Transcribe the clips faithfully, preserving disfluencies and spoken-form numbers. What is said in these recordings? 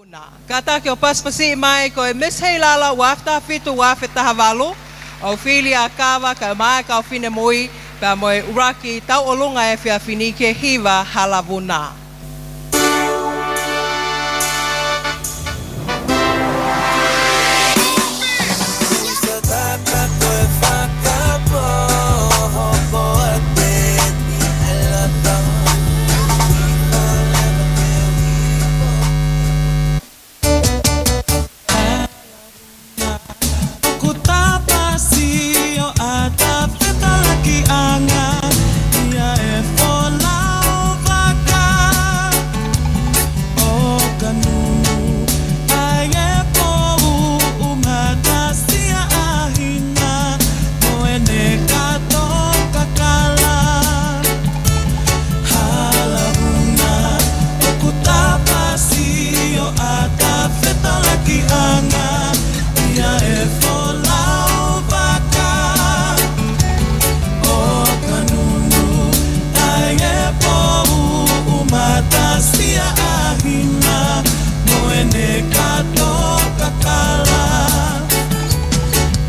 Kātaki ʻo pasipasiʻi mai ko e Miss Heilala ua afe taha fitu, ua afe taha valu, ʻo fili ʻa Kava kae ʻumaʻā e kau finemui, pea mo e ʻuluaki tauʻolunga efiafi ni ki he hiva Hala Vuna. ʻOku tapasi ʻo ʻata fetalakiʻanga ia e folau vaka ʻo Kanunu, ʻa e poʻu ʻumata Siaʻahina mo ʻene kato kakala. Hala Vuna, ʻoku tapasi ʻo ʻata fetalakiʻanga ia e folau vaka ʻo Kanunu, ʻa e poʻu ʻumata Siaʻahina mo ʻene kato kakala.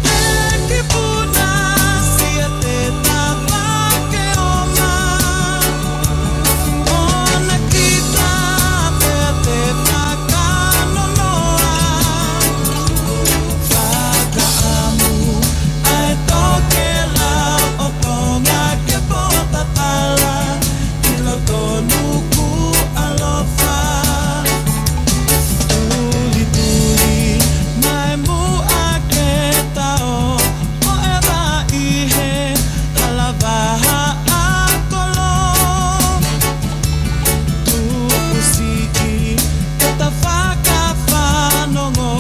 ʻEiki Puna, siʻi te tapa ke ʻomai, ʻo na kita pea te fakanonoa. Fakaʻamu ʻa e tokelau ʻo Tonga ke pōtatala ʻi loto Nukuʻalofa. Tulituli mai muʻa ke tau ʻo e vaʻi he hala vahaʻa kolo. Tuku siʻi ke ta fakafanongo,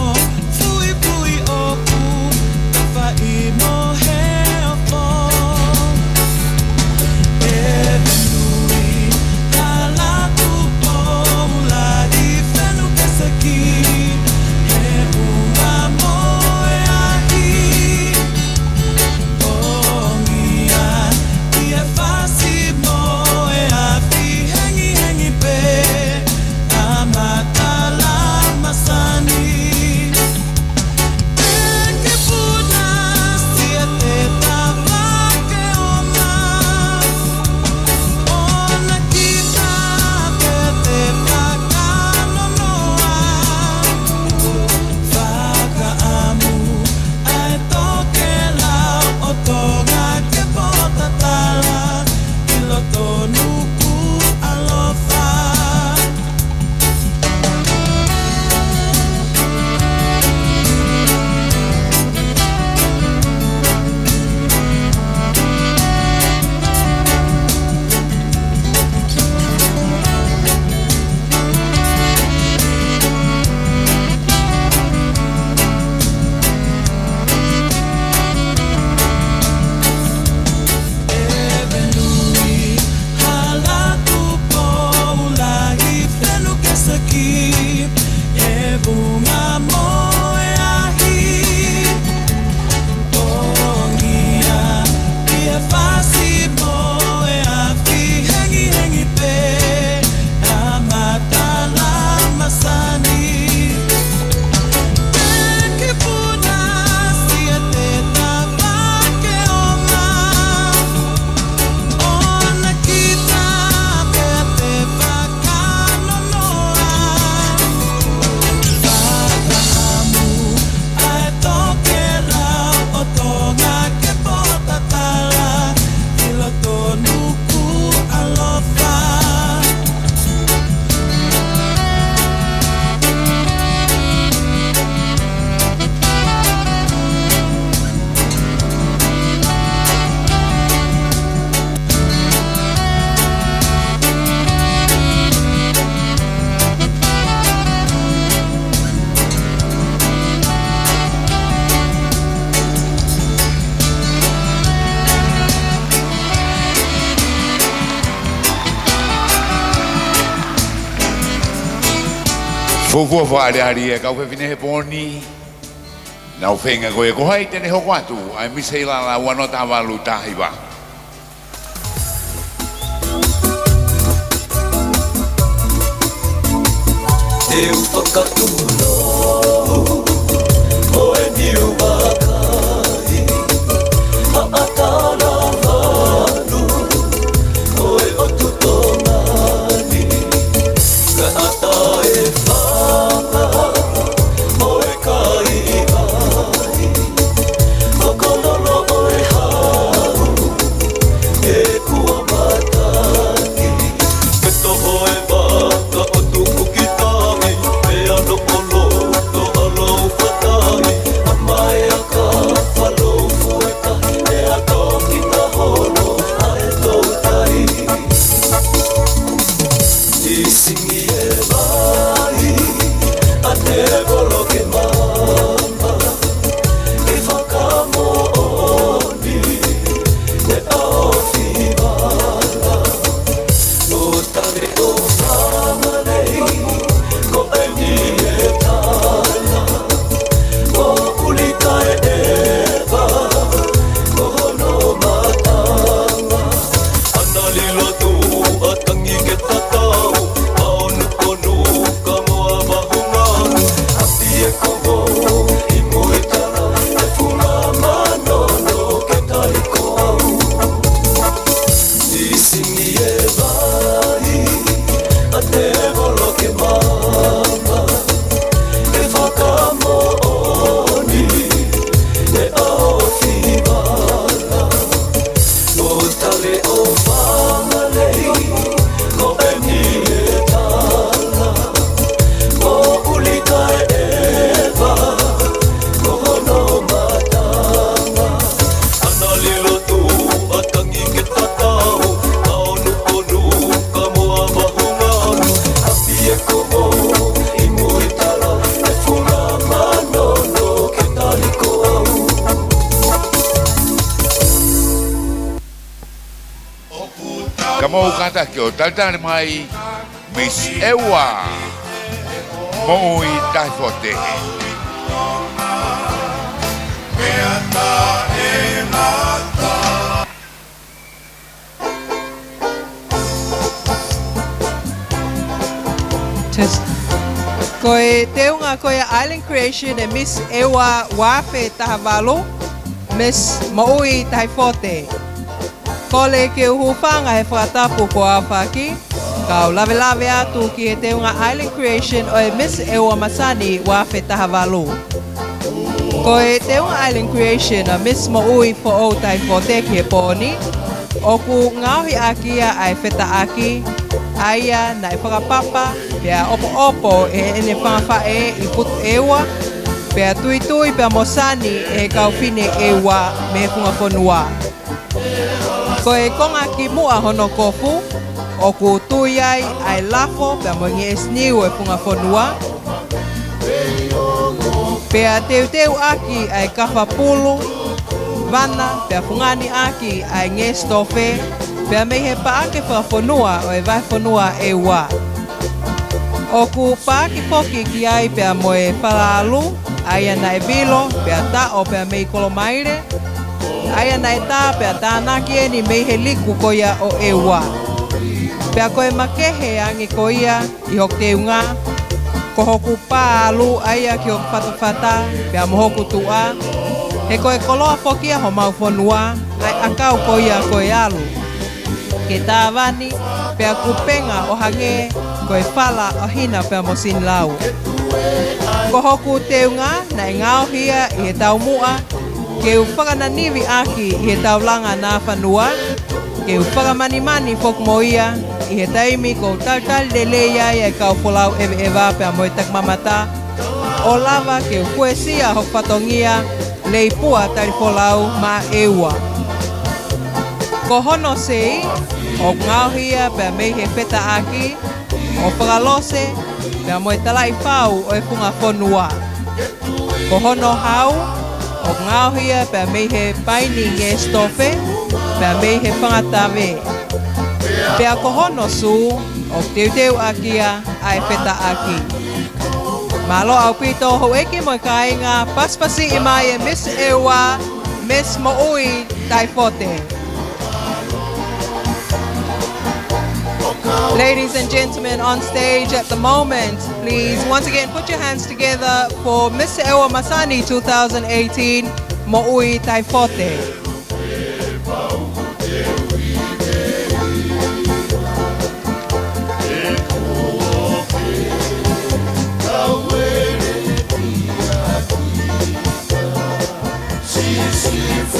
fuifui ʻoku ta fai mo he ofo. ʻEve nui, Hala Tupou Lahi Fenukeseki, he vunga mo e ahi. ʻOngia ʻi he fasi mo e afi, hengihengi pē ʻa Matala Masani. ʻEiki Puna, siʻi te tapa ke ʻomai, ʻo na kita pea te fakanonoa. Fakaʻamu ʻa e tokelau ʻo Tonga ke pōtatala ʻi loto Nukuʻalofa. ʻEve nui, Hala Tupou Lahi Fenukeseki, he vunga mo e ahi. ʻOngia ʻi he fasi mo e afi, hengihengi pē ʻa Matala Masani. ʻEiki Puna, siʻi te tapa ke ʻomai, ʻo na kita pea te fakanonoa. Fakaʻamu ʻa e tokelau ʻo Tonga ke pōtatala ʻi loto Nukuʻalofa. Fuofua fakaʻaliʻali e kau fefine he pō ni. Nau feinga ko e ko hai te ne hoko atu ʻa e Miss Heilala ua noa taha valu taha hiva. Te u fakatulou mo e niu vakai, haʻa talavanu mo e ʻotu Tonga ni, kae ʻatā e fanga mo e kai ʻai, fakalolo ʻo e hau e kua mataki. Ke toho e vaka ʻo tuku ki tahi, pea noʻo loto ʻa lou fatai, a mai a ka falou fue tahi, pea toki ka hono ʻa e toutai. Ti singi e vai, a te volo ke mama, ke fakamoʻoni, e ʻaofi vala. ʻO tale ʻo Famalei, ko eni e tala. ʻO ʻuli kae ʻeva, ko hono matanga. Ana lilo tuʻa tangi ke tatau, ʻa onu konu ka moa vahunga. Api e kovo, i mui tala, e funga manono ke tali ko au. Ti singi e vai, a te volo ke mama, ke fakamoʻoni, e ʻaofi vala. ʻO tale ʻo Famalei, ko eni e tala. ʻO ʻuli kae ʻeva, ko hono matanga. Ana lilo tuʻa tangi ke tatau, ʻa onu konu ka moa vahunga. Api e kovo, i mui tala, e funga manono ke tali ko au. Ka mou kātaki ʻo talitali mai Miss ʻEua Moʻui Tahi Fote. Test. Ko e teunga ko ia Island Creation ʻa e Miss ʻEua ua afe taha valu, Miss Moʻui Tahi Fote. Kole ke u hūfanga he fakatapu kuo aofaki, kau lavelave atu ki he teunga Island Creation ʻo e Miss ʻEua masani ua afe taha valu. Ko e teunga Island Creation ʻa Miss Moʻui Foʻou Tahi Fote ki he pō ni, ʻoku ngaohi ʻaki ia ʻa e fetaʻaki, ʻa ia naʻe fakapapa, pea ʻopoʻopo ʻe heʻene fanga faʻē ʻi Putu ʻEua, pea tuitui pea mo sani ʻe he kau fefine ʻEua mei he funga fonua. Ko e konga kimuʻa hono kofu, ʻoku tui ai ʻa e lafo pea mo e ngeʻesi niu ʻo e funga fonua. Pea teuteu ʻaki ʻa e kafa pulu, vana, pea fungani ʻaki ʻa e ngeʻesi tofe, pea mei he paʻake fakafonua ʻo e vahefonua ʻEua. ʻOku paaki foki ki ai pea mo e fala ʻalu, ʻa ia naʻe vilo, pea taʻo, pea mei Kolomaile, ʻa ia naʻe tā, pea tānaki eni mei he liku ko ia ʻo ʻEua. Pea ko e makehe ange ko ia ʻi hoku teunga, ko hoku pā ʻalu ʻa ia ki hoku fatafata, pea mo hoku tuʻa, he ko e koloa foki ia homau fonua, ʻa e ʻakau ko ia ko e ʻalu. Ke tāvani, pea kupenga ʻo hangē ko e fala ʻo Hina pea mo Sinilau. Ko hoku teunga naʻe ngaohi ia ʻi he taumuʻa, ke u fakananivi ʻaki ʻi he taulanga nāfanua, ke u fakamanimani foki mo ia ʻi he taimi ʻoku ou talitali lelei ai ʻa e kau folau ʻeveʻeva pea mo e takimamata, ʻo lava ke u fuesia hoku fatongia leipua talifolau maʻa ʻEua. Ko hono sei, ʻoku ngaohi ia pea mei he fetaʻaki, ʻo fakalose, pea mo e talaʻi fau ʻo e funga fonua. Ko hono hau, ʻoku ngaohi ia pea mei he paini ngeʻesi tofe, pea mei he fanga tave. Pea ko hono sū, ʻoku teuteu ʻaki ia ʻa e fetaʻaki. Mālō ʻaupito houʻeiki mo e kāinga, pasipasiʻi mai e Miss ʻEua, Miss Moʻui Tahi Fote. Ladies and gentlemen on stage at the moment, please once again put your hands together for Miss Seʻoua Masani two thousand eighteen, Moʻui Taifote.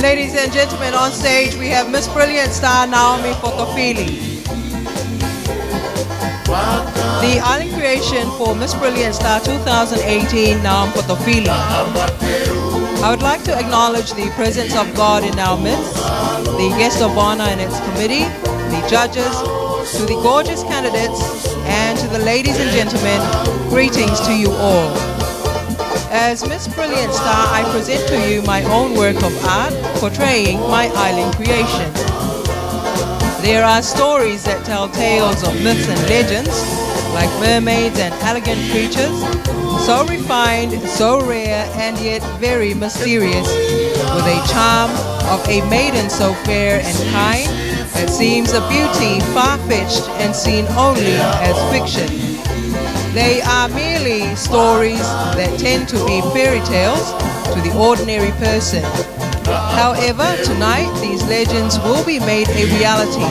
Ladies and gentlemen, on stage we have Miss Brilliant Star Naomi Fotofili. The Island Creation for Miss Brilliant Star two thousand eighteen, Naomi Fotofili. I would like to acknowledge the presence of God in our midst, the guest of honor and its committee, the judges, to the gorgeous candidates, and to the ladies and gentlemen, greetings to you all. As Miss Brilliant Star, I present to you my own work of art, portraying my island creation. There are stories that tell tales of myths and legends, like mermaids and elegant creatures, so refined, so rare, and yet very mysterious, with a charm of a maiden so fair and kind that seems a beauty far-fetched and seen only as fiction. They are merely stories that tend to be fairy tales to the ordinary person. However, tonight these legends will be made a reality.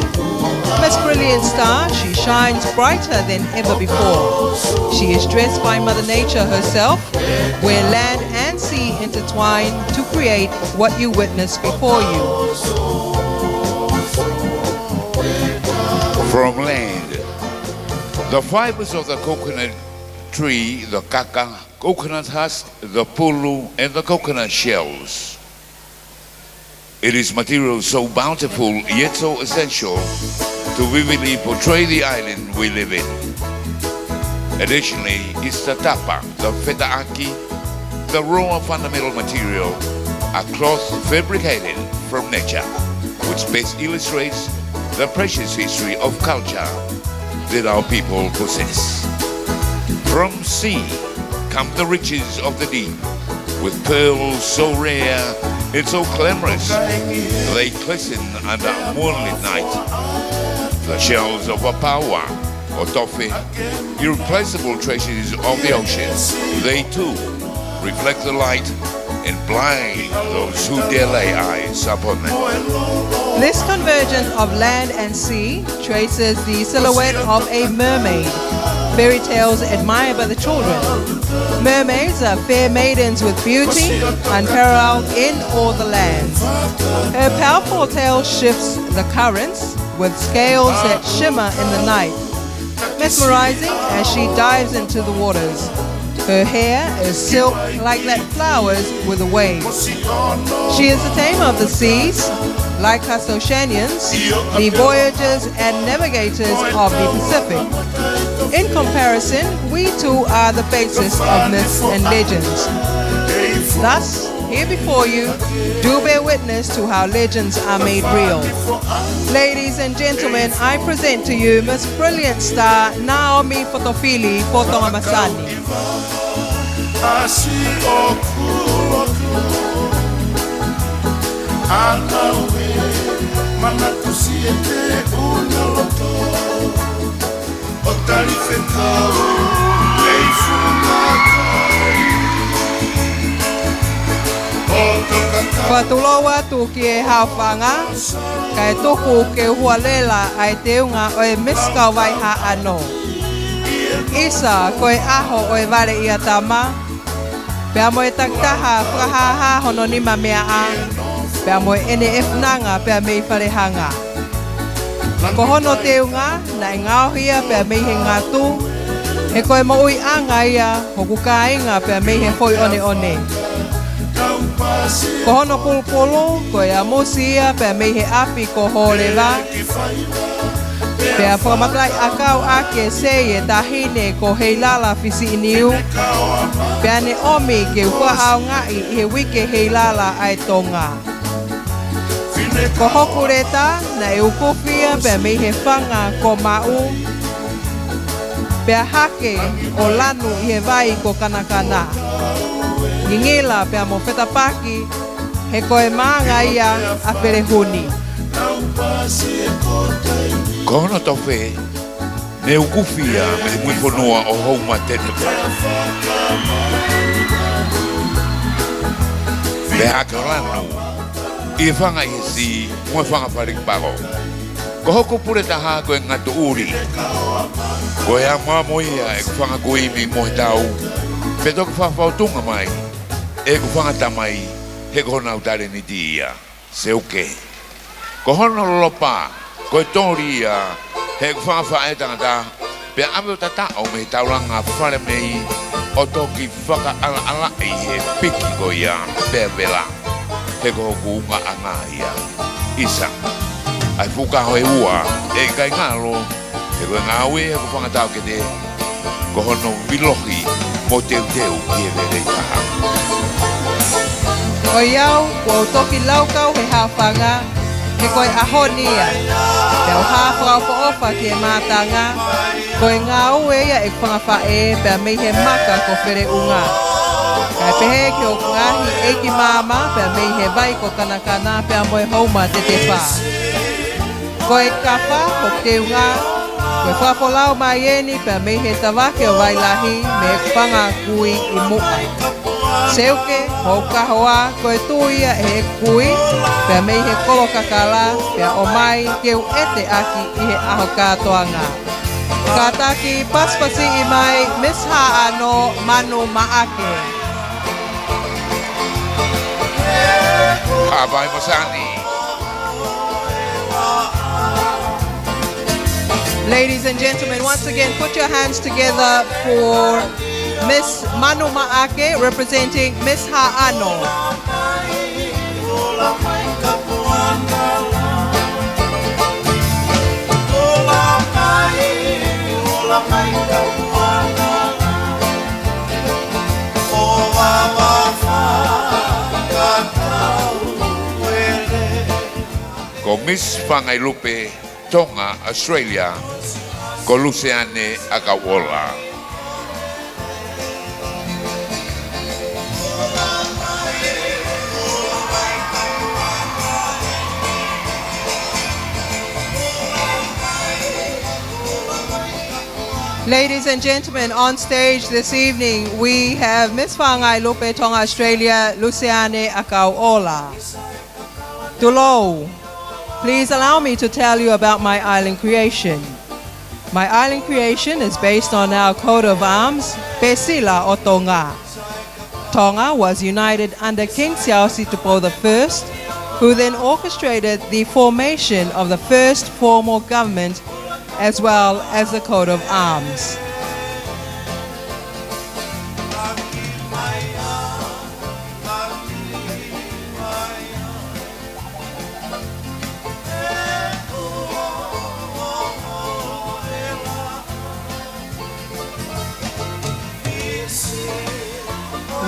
Miss Brilliant Star, she shines brighter than ever before. She is dressed by Mother Nature herself, where land and sea intertwine to create what you witness before you. From land, the fibers of the coconut tree, the kaka, coconut husk, the pulu, and the coconut shells. It is material so bountiful yet so essential to vividly portray the island we live in. Additionally, is the tapa, the fetaʻaki, the raw fundamental material, a cloth fabricated from nature, which best illustrates the precious history of culture that our people possess. From sea come the riches of the deep, with pearls so rare and so glamorous, they glisten under moonlit night. The shells of a paua or tofe, irreplaceable treasures of the ocean, they too reflect the light and blind those who dare lay eyes upon them. This convergence of land and sea traces the silhouette of a mermaid. Fairy tales admired by the children. Mermaids are fair maidens with beauty unparalleled in all the lands. Her powerful tail shifts the currents with scales that shimmer in the night, mesmerizing as she dives into the waters. Her hair is silk like that flowers with the waves. She is the tamer of the seas, like her sous-oceanians, the voyagers and navigators of the Pacific. In comparison, we too are the basis of myths and legends. Thus, here before you, do bear witness to how legends are made real. Ladies and gentlemen, I present to you Miss Brilliant Star Naomi Fotofili, Fotonga Masani. Fakatulou atu ki he haofanga, kae tuku ke u hualela ʻa e teunga ʻo e Miss Kauvai Haʻano. ʻIsa, ko e ʻaho ʻo e vale ʻia tama, pea mo e takitaha fakahāhā hono nimameaʻa, pea mo ʻene ʻefunanga pea mei Falehanga. Ko hono teunga, naʻe ngaohi ia pea mei he ngatu, he ko e moʻuiʻanga ia hoku kāinga pea mei he foʻi ʻoneʻone. Ko hono pulupulu, ko e ʻamusi ia pea mei he ʻapi ko Hōleva, pea fakamatalaʻiʻakau ʻaki ʻe Sei e taʻahine ko Heilala Fisiʻiniu, pea ne ʻomi ke u fakaʻaongaʻi ʻi he uike Heilala ʻa e Tonga. Ko hoku leta, naʻe ukufi ia pea mei he fanga ko Maʻu, pea hake ʻo lanu ʻi he vai ko Kanakana. Ngingila pea mo Fetapaki, he ko e maanga ia ʻa Felehuni. Ko hono tofe, Ne ukufi ia mei he muifonua ʻo Houmatetepa, pea hake ʻo lanu ʻi he fanga ʻi he siʻi mo e fanga faliki pako. Ko hoku pule taha ko e Ngatuʻuli. Ko e amoamo ia ʻeku fanga kui mei Mohetau, pea toki fakafotunga mai ʻeku fanga tamai, he ko honau talēniti ia. Seuke. Ko hono lolopa, ko e toli ia heʻeku fanga faʻē tangata, pea ʻave ʻo tataʻo mei he taulanga fale mei ʻo toki fakaʻalaʻalaʻi he piki ko ia, pea vela. He ko hoku ungaʻanga ia. ʻIsa. ʻA e fuka ho e ua, ʻe ʻikai ngalo, he ko e ngāue ʻeku fanga taʻokete, ko hono vilohi mo teuteu ki he lelei taha. ʻOiauē, kuo u toki laukau he hāfanga, he ko e ʻaho ni ia. Pea u hā fakaʻofoʻofa ki he mātanga, ko e ngāue ia ʻeku fanga faʻē, pea mei he maka ko Feleʻunga. Kae pehē ki hoku ngaahi ʻeiki māmā, pea mei he vai ko Kanakana, pea mo e Houmatetepa. Ko e kafa, ko e teunga, ko e fakafolau mai eni pea mei he tavake ʻo Vailahi, mei heʻeku fanga kui ʻi muʻa. Seuke, ko hoku kahoa, ko e tui ia ʻe he kui, pea mei he kolo kakala, pea ʻomai ke u ʻete ʻaki ʻi he ʻaho kātoanga. Kātaki pasipasiʻi mai, Miss Haʻano Manu Maʻake. Haʻavai mo Sani. Ladies and gentlemen, once again, put your hands together for Miss Manu Maʻake, representing Miss Haʻano. Ko Miss Fangailupe Tonga, Australia, ko Luseane ʻAkauʻola. Ladies and gentlemen, on stage this evening, we have Miss Fangailupe Tonga Australia, Luseane ʻAkauʻola. Tulou, please allow me to tell you about my island creation. My island creation is based on our coat of arms, Pēsila ʻo Tonga. Tonga was united under King Siaosi Tupou the First, who then orchestrated the formation of the first formal government as well as the coat of arms.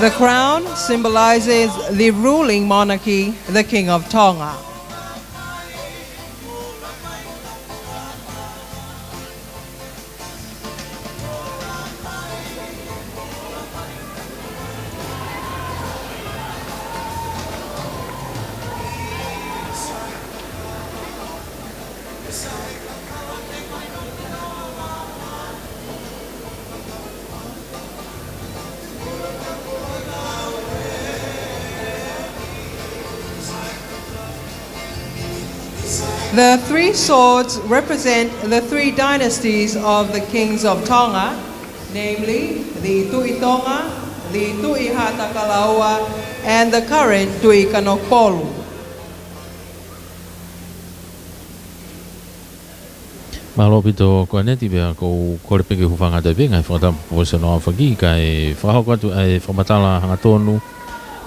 The crown symbolizes the ruling monarchy, the King of Tonga. The three swords represent the three dynasties of the kings of Tonga, namely the Tuʻi Tonga, the Tuʻi Haʻatakalaua, and the current Tuʻi Kanokupolu. Mālō ʻaupito ko ʻAneti, pea ʻoku ou kole pē ke u hūfanga atu pē he ngaahi fakatapu kuo ʻosi hono aofaki, kae fakahoko atu ʻa e fakamatala hangatonu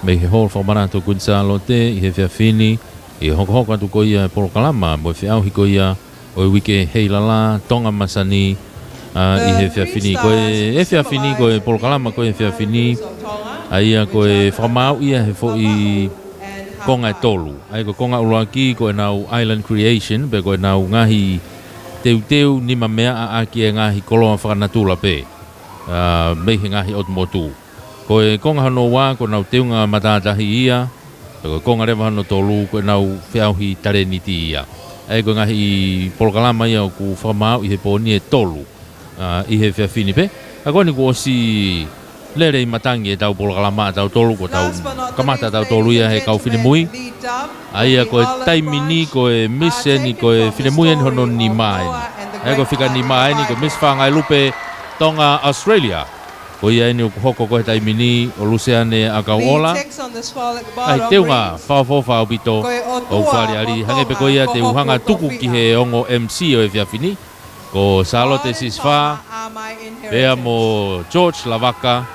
mei he Hall Fakamanatu ʻo Kuini Sālote ʻi he efiafi ni, ʻi he hokohoko atu ko ia e polokalama mo e feʻauhi ko ia ʻo e Uike Heilala Tonga Masani, ʻa, ʻi he efiafi ni. Ko e efiafi ni, ko e polokalama ko e efiafi ni, ʻa ia ko e fakamāuʻi ia he foʻi konga ʻe tolu. ʻA ia ko e konga ʻuluaki ko ʻenau island creation, pe ko ʻenau ngaahi teuteu nimameaʻa ʻaki e ngaahi koloa fakanatula pē, ʻa, mei he ngaahi ʻotu motu. Ko e konga hono ua ko ʻenau teunga matātahi ia, pe ko e konga leva hono tolu ko ʻenau feʻauhi talēniti ia. ʻA ia ko e ngaahi polokalama ia ʻoku fakamāuʻi he pō ni ʻe tolu. ʻa, ʻi he efiafi ni pē. ʻA ko eni kuo ʻosi lele ʻi matangi ʻetau polokalama ʻatautolu, kuo tau kamata ʻatautolu ia he kau finemui. ʻA ia ko e taimi ni ko e Miss eni, ko e finemui eni hono nima eni. ʻA ia ko e fika nima eni ko e Miss Fāngailupe Tonga Australia. Ko ia eni ʻoku hoko ko e taimi ni ʻo Luseane ʻAkauʻola. ʻA e teunga fakaʻofoʻofa ʻaupito ʻoku fāʻeleʻi, hangē pē ko ia te u hanga tuku ki he ongo M C ʻo e efiafi ni, ko Sālote Sisifā, pea mo George Lavaka,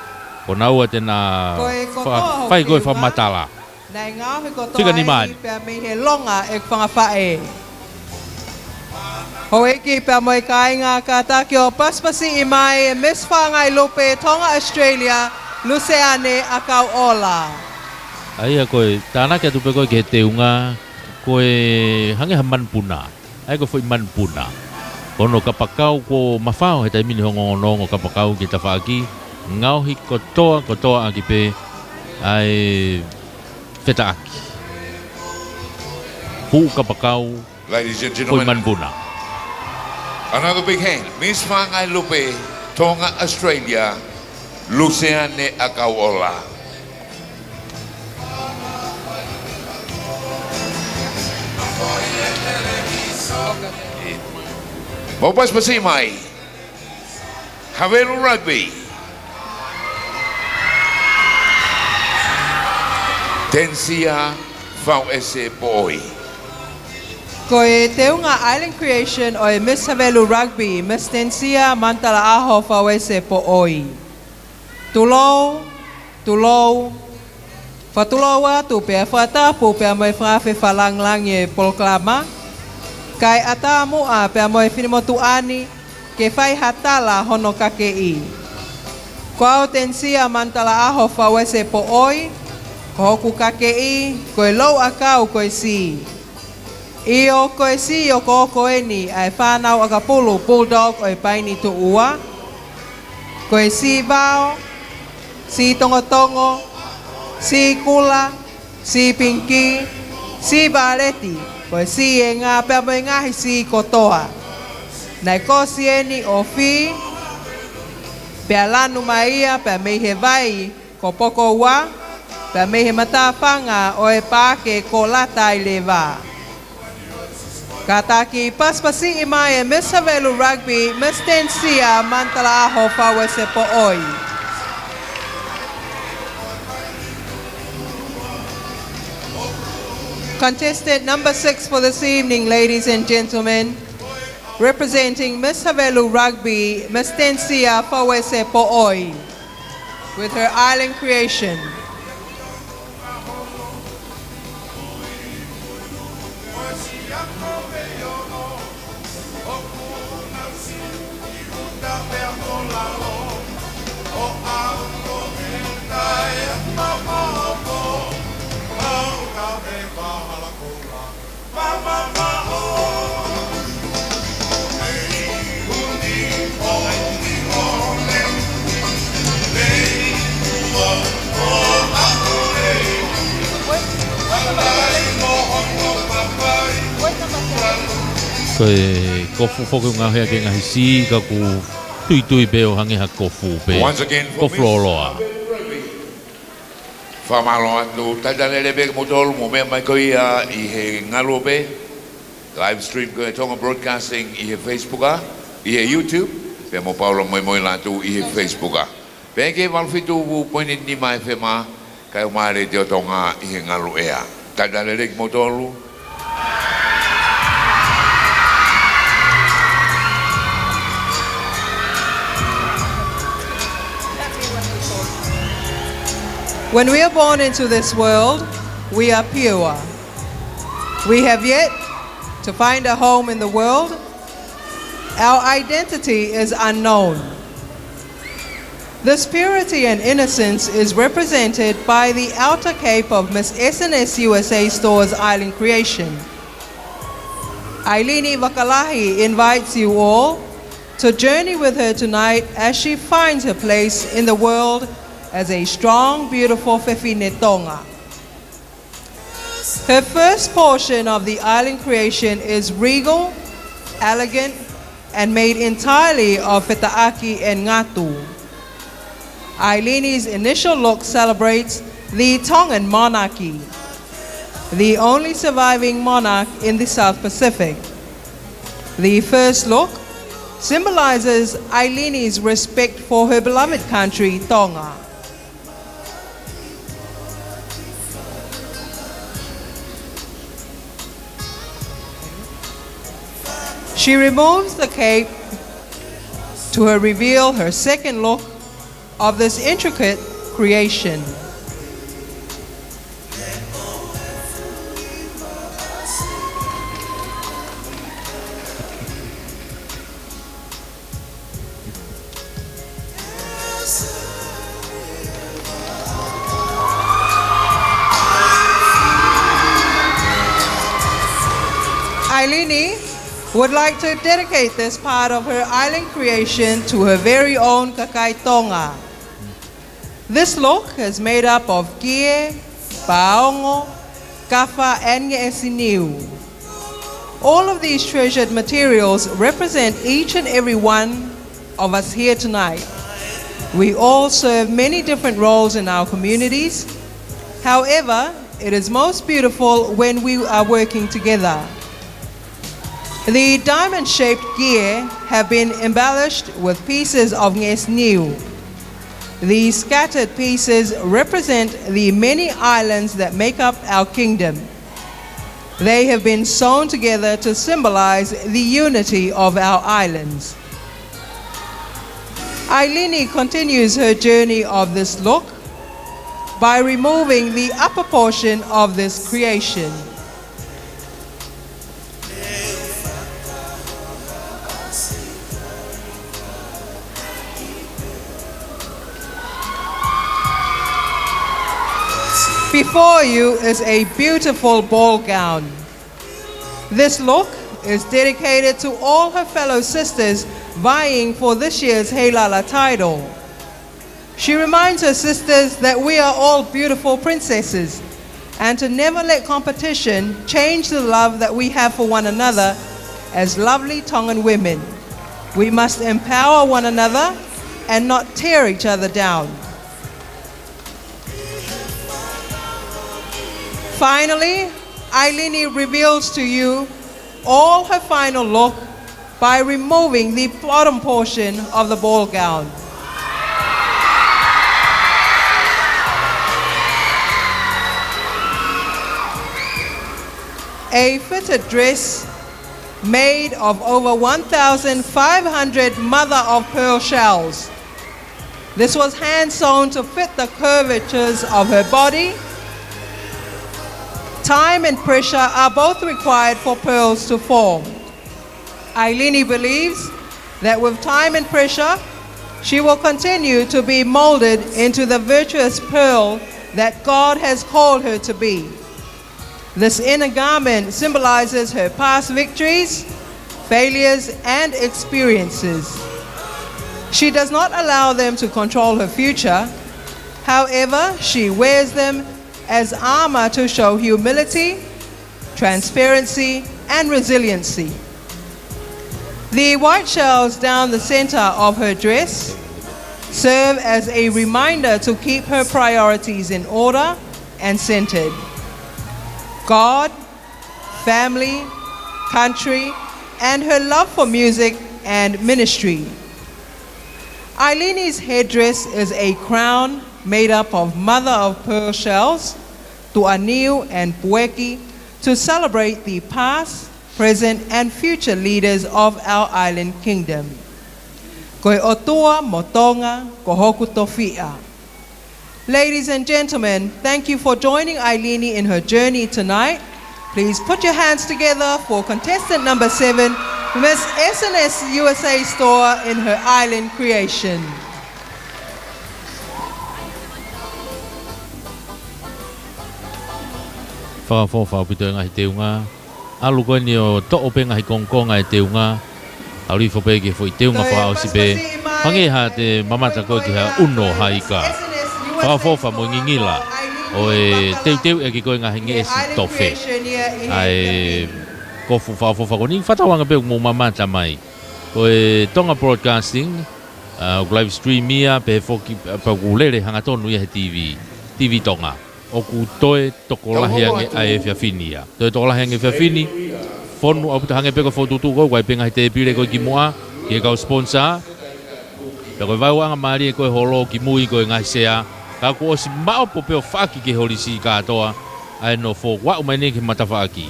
ko naua te na fa-, fai ko e fakamatala. Fika nima eni. Pea mei he longa ʻeku fanga faʻē. Houʻeiki pea mo e kāinga, kātaki ʻo pasipasiʻi mai e Miss Fāngailupe Tonga Australia, Luseane ʻAkauʻola. ʻA ia ko e tānaki atu pē ko ē ki he teunga, ko e hangē ha manupuna. ʻA ia ko e foʻi manupuna. Ko hono kapakau kuo mafao he taimi ni hono ongoongo kapakau ki he tafaʻaki, ngaohi kotoa, kotoa ʻaki pē ʻa e fetaʻaki. Fuʻu kapakau, foʻi manupuna. Ladies and gentlemen, another big hand. Miss Fāngailupe Tonga Australia, Luseane ʻAkauʻola. Mou pasipasi mai. Havelu Rugby, Tensia Fauese Poʻoi. Ko e teunga Island Creation ʻo e Miss Havelu Rugby, Miss Tensia Manutalaʻaho Fauese Poʻoi. Tulou, tulou, fakatulou atu pea fakatapu pea mo e fakaafe fakalāngilangi e polokalama, kae ʻatā muʻa pea mo e finemotuʻa ni ke fai ha tala hono kakeʻi. Ko au Tensia Manutalaʻaho Fauese Poʻoi, ko hoku kakeʻi ko e Louʻakau ko e Sī. ʻIo, ko e sī ʻoku ʻoku eni ʻa e fānau ʻakapulu Bulldog ʻo e Paini Tuʻua. Ko e sī vao, sī tongotongo, sī kula, sī pingikī, sī vāleti, ko e sī ʻenga pea mo e ngaahi sī kotoa. Naʻe kosi eni ʻo fī, pea lanu mai ia pea mei he vai ko Pokoua, pea mei he matāfanga ʻo e paake ko Lata ʻi Leva. Kātaki pasipasiʻi mai e Miss Havelu Rugby, Miss Tensia Manutalaʻaho Fauese Poʻoi. Contestant number six for this evening, ladies and gentlemen, representing Miss Havelu Rugby, Miss Tensia Fauese Poʻoi, with her Island Creation. Ko e kofu foki ʻoku ngaohi ʻaki e ngaahi sī ka ʻoku tuitui pē ʻo hangē ha kofu pē. Once again for Miss Kofu lōloa. Fakamālō atu, talitali lelei pē kimoutolu mou meʻa mai ko ia ʻi he ngaluope, live stream ko e Tonga Broadcasting ʻi he Facebook ʻa, ʻi he YouTube, pea mo Paula Moemoelatu ʻi he Facebook ʻa. Pea ki he valu fitu poini nima F M, kae ʻumaʻā e Letiō Tonga ʻi he ngaluʻea. Talitali lelei kimoutolu. When we are born into this world, we are pure. We have yet to find a home in the world. Our identity is unknown. This purity and innocence is represented by the outer cape of Miss S and S U S A Stores Island Creation. ʻAilini Vakalahi invites you all to journey with her tonight as she finds her place in the world as a strong, beautiful fefine Tonga. Her first portion of the Island Creation is regal, elegant, and made entirely of fetaʻaki and ngatu. Ailini's initial look celebrates the Tongan monarchy, the only surviving monarch in the South Pacific. The first look symbolizes Ailini's respect for her beloved country, Tonga. She removes the cape to her reveal her second look of this intricate creation. Ailini would like to dedicate this part of her island creation to her very own kakai Tonga. This look is made up of kie, paongo, kafa, and ngeʻesi niu. All of these treasured materials represent each and every one of us here tonight. We all serve many different roles in our communities. However, it is most beautiful when we are working together. The diamond-shaped kie have been embellished with pieces of ngeʻesi niu. These scattered pieces represent the many islands that make up our kingdom. They have been sewn together to symbolize the unity of our islands. Ailini continues her journey of this look by removing the upper portion of this creation. Before you is a beautiful ball gown. This look is dedicated to all her fellow sisters vying for this year's Heilala title. She reminds her sisters that we are all beautiful princesses and to never let competition change the love that we have for one another as lovely Tongan women. We must empower one another and not tear each other down. Finally, Ailini reveals to you all her final look by removing the bottom portion of the ball gown. A fitted dress made of over one thousand five hundred mother-of-pearl shells. This was hand sewn to fit the curvatures of her body. Time and pressure are both required for pearls to form. Ailini believes that with time and pressure, she will continue to be molded into the virtuous pearl that God has called her to be. This inner garment symbolizes her past victories, failures, and experiences. She does not allow them to control her future. However, she wears them as armor to show humility, transparency, and resiliency. The white shells down the center of her dress serve as a reminder to keep her priorities in order and centered. God, family, country, and her love for music and ministry. Ailini's headdress is a crown made up of mother-of-pearl shells, tuʻaniu and pueki, to celebrate the past, present, and future leaders of our island kingdom. Ko e ʻOtua mo Tonga, ko hoku tofiʻa. Ladies and gentlemen, thank you for joining Ailini in her journey tonight. Please put your hands together for contestant number seven, Miss S N S U S A Store, in her island creation. Fakaʻofoʻofa ʻaupito e ngaahi teunga. ʻAlu ko eni ʻo toʻo pē ngaahi kongokonga e teunga. ʻAlu hifo pē ki he foʻi teunga fakaʻosi pē. Hangē ha te mamata ko ē ki ha ʻuno ha ika. Fakaʻofoʻofa mo e ngingila ʻo e teuteuʻi ʻaki ko ē ngaahi ngeʻesi tofe. ʻA e kofu fakaʻofoʻofa ko eni, fakatauange pē ʻoku mou mamata mai. Ko e Tonga Broadcasting, ʻa, ʻoku live stream ia, pehē foki, ʻa, pea ʻoku lele hangatonu ia he T V, T V Tonga. ʻOku toe tokolahi ange ʻa e efiafi ni ia. Toe tokolahi ange efiafi ni, fonu ʻaupito, hangē pē ko e fokotuʻutuʻu ko ē, ʻoku ʻi ai pē ngaahi tēpile ko ē ki muʻa, ki he kau sponsor. Pea ko e vaeuaʻanga mālie ko ē holo kimui ko e ngaahi sea. Ka kuo ʻosi maʻopo pē ʻo faʻaki ki he holisi kātoa ʻa e nofo, ʻo aʻu mai eni ki he matafaʻaki.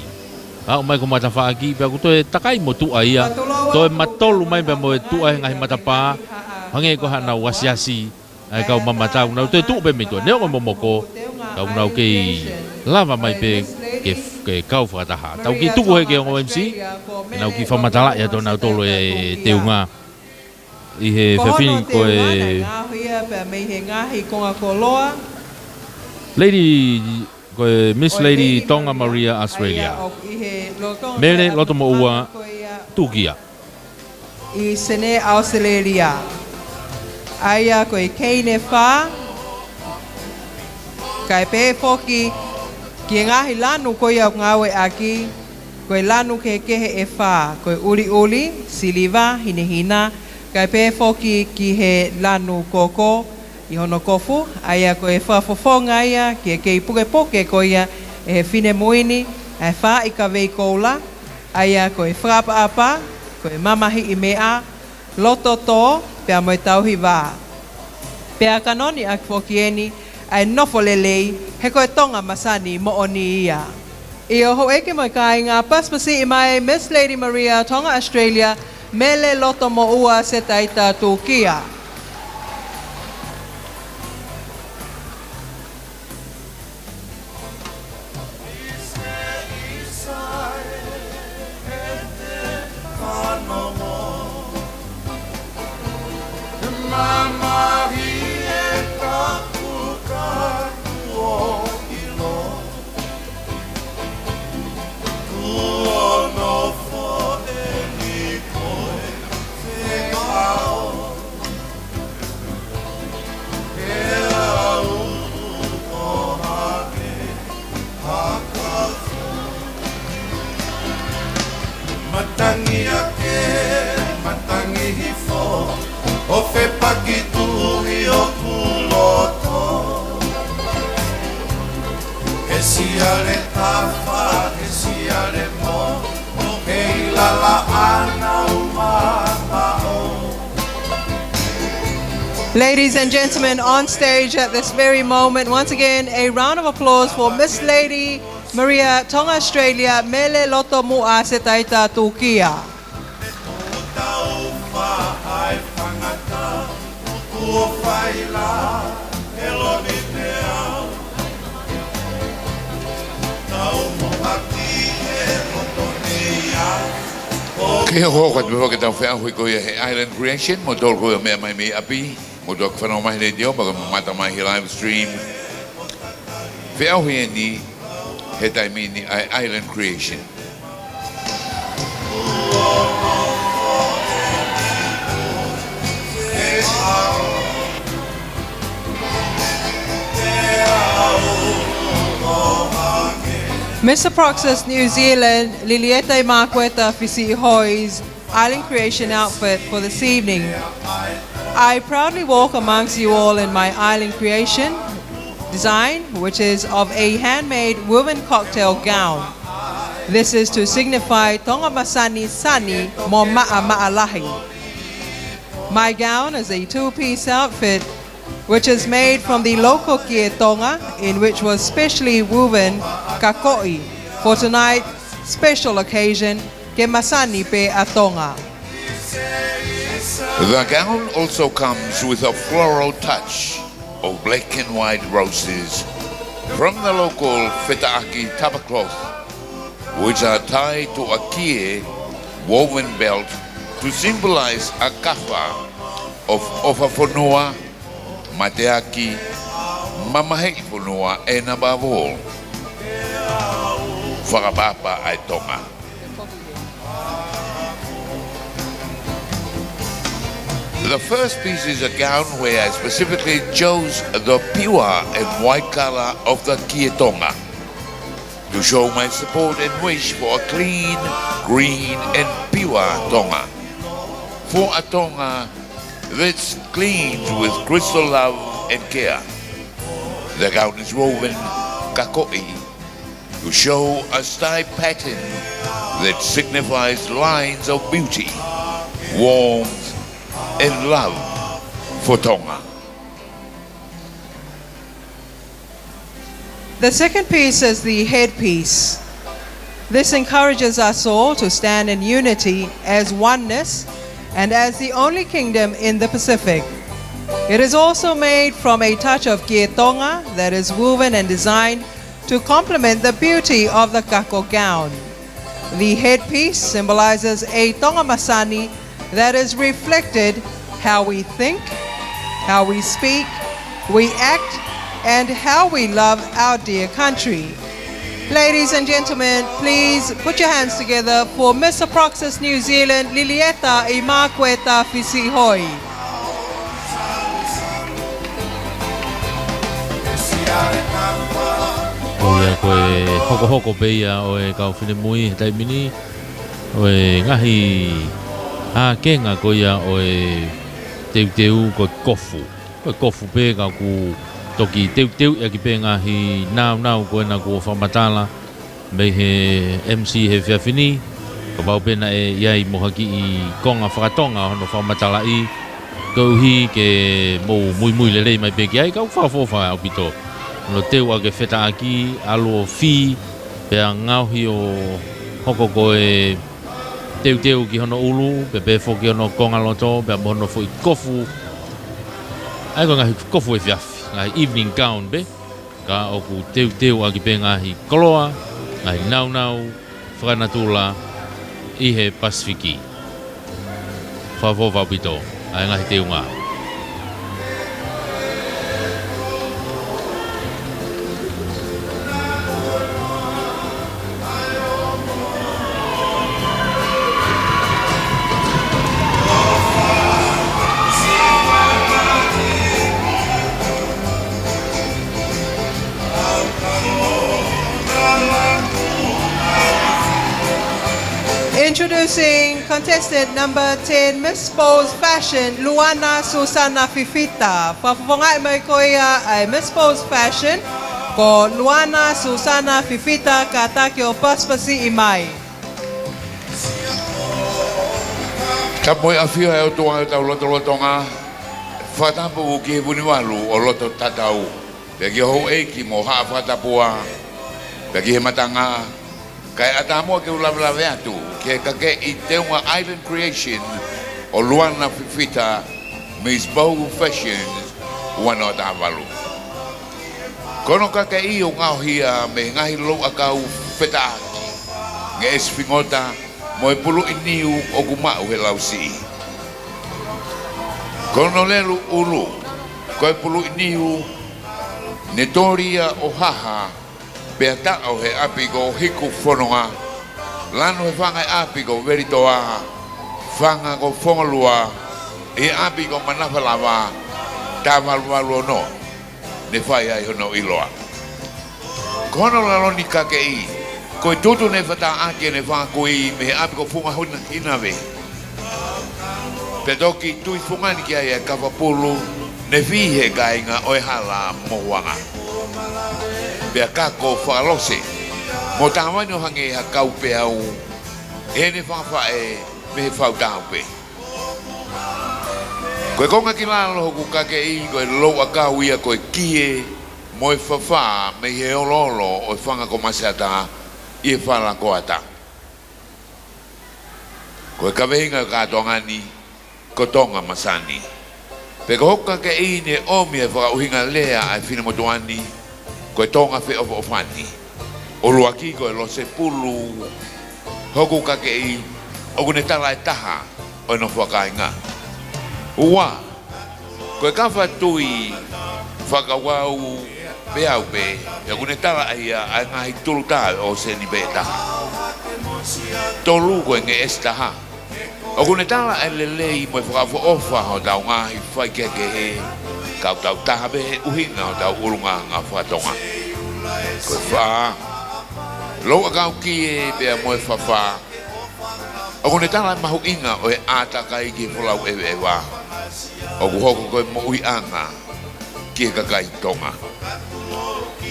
Aʻu mai ki he matafaʻaki, pea ʻoku toe takai mo tuʻa ia, toe matolu mai pea mo e tuʻa he ngaahi matapā, hangē ko haʻanau asiasi ʻa e kau mamata, ʻoku nau toe tuʻu pē mei tuʻa, neongo e momoko, ka ʻoku nau kei lava mai pē ke, ke kau fakataha. Tau kiʻi tuku hē ki he ongo M C, ke nau kiʻi fakamatalaʻi atu ʻe nautolu e teunga ʻi he efiafi ni ko e teunga naʻe ngaohi ia pea mei he ngaahi konga koloa. Lady, ko e Miss Lady Tonga Maria Australia. ʻA ia ʻoku ʻi he Lolotonga Mele Lotomoʻua Tukia. ʻI Senē, ʻAositelēlia. ʻA ia ko e keini ʻe fā. Kae pehē foki ki he ngaahi lanu ko ia ʻoku ngāueʻaki, ko e lanu kehekehe ʻe fā, ko e ʻuliʻuli, siliva, hinehina, kae pehē foki ki he lanu koko ʻi hono kofu, ʻa ia ko e fakafofonga ia ki he kei pukepuke ko ia ʻe he finemui ni ʻa e faaʻi kavei koula, ʻa ia ko e fakaʻapaʻapa, ko e mamahiʻi meʻa, loto tō, pea mo e tauhi vā. Pea ka noni ʻaki foki eni ʻa e nofo lelei, he ko e Tonga masani moʻoni ia. ʻIo, houʻeiki mo e kāinga, pasipasiʻi mai Miss Lady Maria, Tonga Australia, Mele Lotomoʻua Setaita Tukia. Matangi ake, matangi hifo, ʻo fepaki tuʻu ʻi hoku loto. He siale tafa, he siale mo, he ʻilala ʻana ʻo mamaʻo. Ladies and gentlemen, on stage at this very moment, once again, a round of applause for Miss Lady Maria, Tonga Australia, Mele Lotomuʻa Setaita Tukia. Kei hokohoko atu pē foki ʻetau feʻauhi ko ia he Island Creation, mo tolu ko ia ʻoku meʻa mai mei ʻapi, mo tolu ʻoku fanongo mai he letiō, pea ko e mamata mai he live stream. Feʻauhi eni he taimi ni ʻa e Island Creation. Mister Proxis New Zealand, Lilieta Makueta Fisiʻihoi's Island Creation outfit for this evening. I proudly walk amongst you all in my Island Creation design, which is of a handmade woven cocktail gown. This is to signify Tonga masani sani mo maʻamaʻa lahi. My gown is a two-piece outfit which is made from the local kie Tonga, in which was specially woven kakoʻi for tonight's special occasion, ke masani pē ʻa Tonga. The gown also comes with a floral touch of black and white roses from the local fetaʻaki tapa cloth, which are tied to a kie woven belt to symbolize a kafa of ʻofa fonua, mateaki, mamahiʻi fonua, and above all, fakaʻapaʻapa ʻa e Tonga. The first piece is a gown where I specifically chose the pure and white color of the kie Tonga to show my support and wish for a clean, green, and pure Tonga. for a Tonga that's cleansed with crystal love and care. The gown is woven kakoʻi to show a sty pattern that signifies lines of beauty, warmth, and love for Tonga. The second piece is the headpiece. This encourages us all to stand in unity as oneness and as the only kingdom in the Pacific. It is also made from a touch of kie Tonga that is woven and designed to complement the beauty of the kako gown. The headpiece symbolizes a Tonga masani that is reflected how we think, how we speak, we act, and how we love our dear country. Ladies and gentlemen, please put your hands together for Miss Apraxis New Zealand, Lilieta Imakueta Fisihoi. Ko ia ko e hokohoko pē ia ʻo e kau finemui he taimi ni, ʻo e ngaahi ʻākenga ko ia ʻo e teuteu ko e kofu. Ko e kofu pē ka ʻoku toki teuteu ʻaki pē ngaahi nāunau ko ena kuo fakamatala mei he M C he efiafi ni, kapau pē naʻe ʻi ai mo ha kiʻi konga fakatonga hono fakamatalaʻi, koeʻuhi ke mou muimui lelei mai pē ki ai, ka ʻoku fakaʻofoʻofa ʻaupito. Hono teu ʻaki e fetaʻaki, ʻalu ʻo fī, pea ngaohi ʻo hoko ko e teuteu ki hono ʻulu, pea pehē foki hono konga loto, pea mo hono foʻi kofu. ʻA ia ko e ngaahi kofu efiafi, ngaahi evening gown pē. Ka ʻoku teuteu ʻaki pē ngaahi koloa, ngaahi nāunau fakanatula ʻi he Pasifiki. Fakaʻofoʻofa ʻaupito ʻa e ngaahi teunga. Introducing contestant number ten, Miss Bowes Fashion, Luana Susana Fifita. Fakafofongaʻi mai ko ia ʻa e Miss Bowes Fashion, ko Luana Susana Fifita, kātaki ʻo pasipasiʻi mai. Tapu mo e ʻafio ʻa e ʻOtua ʻi hotau lotolotonga, fakatapu ki he Vunivalu ʻo loto tatau, pea ki he houʻeiki mo haʻa fakatapua, pea ki he matanga, kae ʻatā muʻa ke u lavelave atu ki he kakeʻi teunga Island Creation ʻo Luana Fifita, Miss Bowes Fashion, ua noa taha valu. Ko hono kakeʻi ʻoku ngaohia mei he ngaahi louʻakau fetaʻaki, ngeʻesi fingota, mo e puluʻi niu ʻoku maʻu he lausiʻi. Ko hono lelu ʻulu, ko e puluʻi niu, ne toli ia ʻo haha, pea taʻo he ʻapi ko Hiku Fononga, lanu he fanga ʻapi ko Velitoa, fanga ko Fongalua, ʻi he ʻapi ko Manafalava, taha valu valu ono ne fai ai hono ʻiloa. Ko hono lalo ni kakeʻi, ko e tutu ne fataʻaki ʻene fanga kui mei he ʻapi ko Funga Huna-, Hinave. Pea toki tui fungani ki ai ʻa e kafapulu ne fī he kāinga ʻo e hala mo Huanga. Pea kako fakalose, mo tāvani ʻo hangē ha kau peau, ʻene fanga faʻē mei he fautau pē. Ko e konga ki lalo hoku kakeʻi, ko e louʻakau ia ko e kie mo e fafā mei he oloolo ʻo e fanga ko Masiata ʻi he fala ko Ata. Ko e kaveinga kātoanga ni, ko Tonga masani. Pea ko hoku kakeʻi ne ʻomi e fakaʻuhinga lea ʻa e finemotuʻa ni, ko e Tonga feʻofoʻofani. ʻUluaki ko e lose pulu hoku kakeʻi, ʻoku ne tala e taha ʻo e nofo ʻa kāinga. Ua, ko e kafa tui fakauau peau pē, ʻoku ne tala ʻa ia ʻa e ngaahi tulutā ʻo e ʻōseni pē taha. Tolu, ko e ngeʻesi taha, ʻoku ne tala e lelei mo e fakaʻofoʻofa hotau ngaahi faikehekehe, ka ʻoku tau taha pē he ʻuhinga hotau ʻulungaanga faka-Tonga. Ko e fā, louʻakau kie pea mo e fafā, ʻOku ne tala e mahuʻinga ʻo e ʻātakai ki he folau ʻeveʻeva. ʻOku hoko ko e moʻuiʻanga ki he kakai Tonga.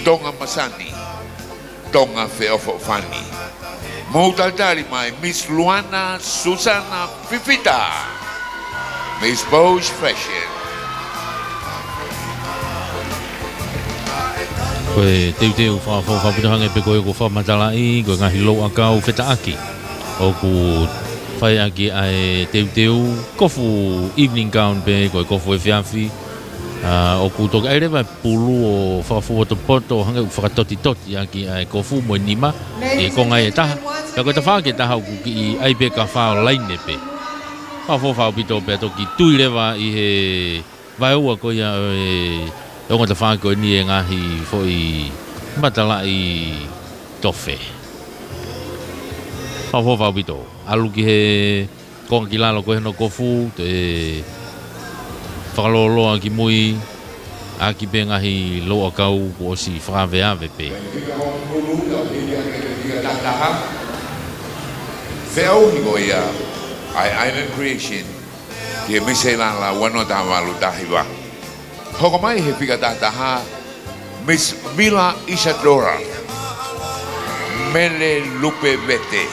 Tonga masani, Tonga feʻofoʻofani. Mou talitali mai Miss Luana Susana Fifita, Miss Bosch Fashion. Ko e teuteu fakaʻofoʻofa ʻaupito hangē pē ko ia kuo fakamatalaʻi, ko e ngaahi louʻakau fetaʻaki ʻoku fai ʻaki ʻa e teuteu, kofu evening gown pē, ko e kofu efiafi. ʻA, ʻoku toki ʻai leva e pulu ʻo fakafuopotopoto, hangē ʻoku fakatotitoti ʻaki ʻa e kofu mo e nima ʻi he konga ʻe taha. Pea ko e tafaʻaki ʻe taha ʻoku kiʻi ʻai pē ka fā ʻo laine pē. Fakaʻofoʻofa ʻaupito pea toki tui leva ʻi he vaeua ko ia ʻo e ongo tafaʻaki ko eni e ngaahi foʻi matalaʻi tofe. Fakaʻofoʻofa ʻaupito. ʻAlu ki he konga ki lalo ko ē hono kofu, toe fakalōloa ki mui, ʻaki pē ngaahi louʻakau kuo ʻosi fakaveave pē. Feʻauhi ko ia ʻa e Island Creation ki he Miss Seilala ua noa taha valu taha hiva. Hoko mai he fika taha taha, Miss Vila Isadora, Mele Lupe Vete.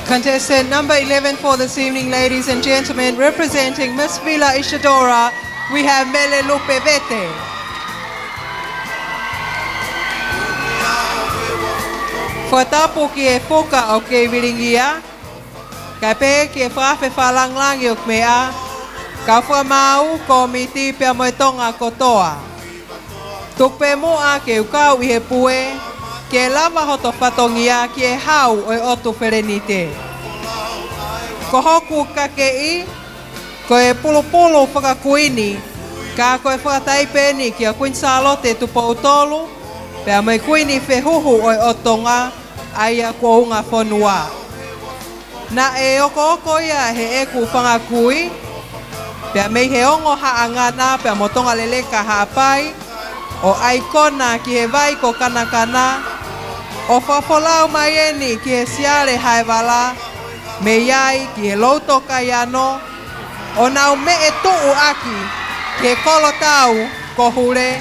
Contestant number eleven for this evening, ladies and gentlemen, representing Miss Vila Isadora, we have Mele Lupe Vete. Fakatapu ki he fuka ʻoku kei vilingia, kae pehē ki he fakaafe fakalāngilangi ʻoku meʻa, kau fakamaau, kōmiti pea mo e Tonga kotoa. Tuku pē muʻa ke u kau ʻi he pue, ke lava hoto fatongia ki he hau ʻo e ʻotu Felenite. Ko hoku kakeʻi, ko e pulupulu fakakuini, ka ko e fakataipe eni kia Kuini Sālote Tupou Tolu, pea mo e Kuini Fehuhu ʻo e ʻOtu Tonga, ʻa ia kuo unga fonua. Naʻe okooko ia heʻeku fanga kui, pea mei he ongo Haʻangana pea mo Tongaleleka Haʻapai, ʻo ʻaikona ki he vai ko Kanakana, ʻo fakafolau mai eni ki he Siale Haevala, mei ai ki he Louto Kaiano, ʻo nau meʻe tuʻu ʻaki ki he kolotau ko Hule,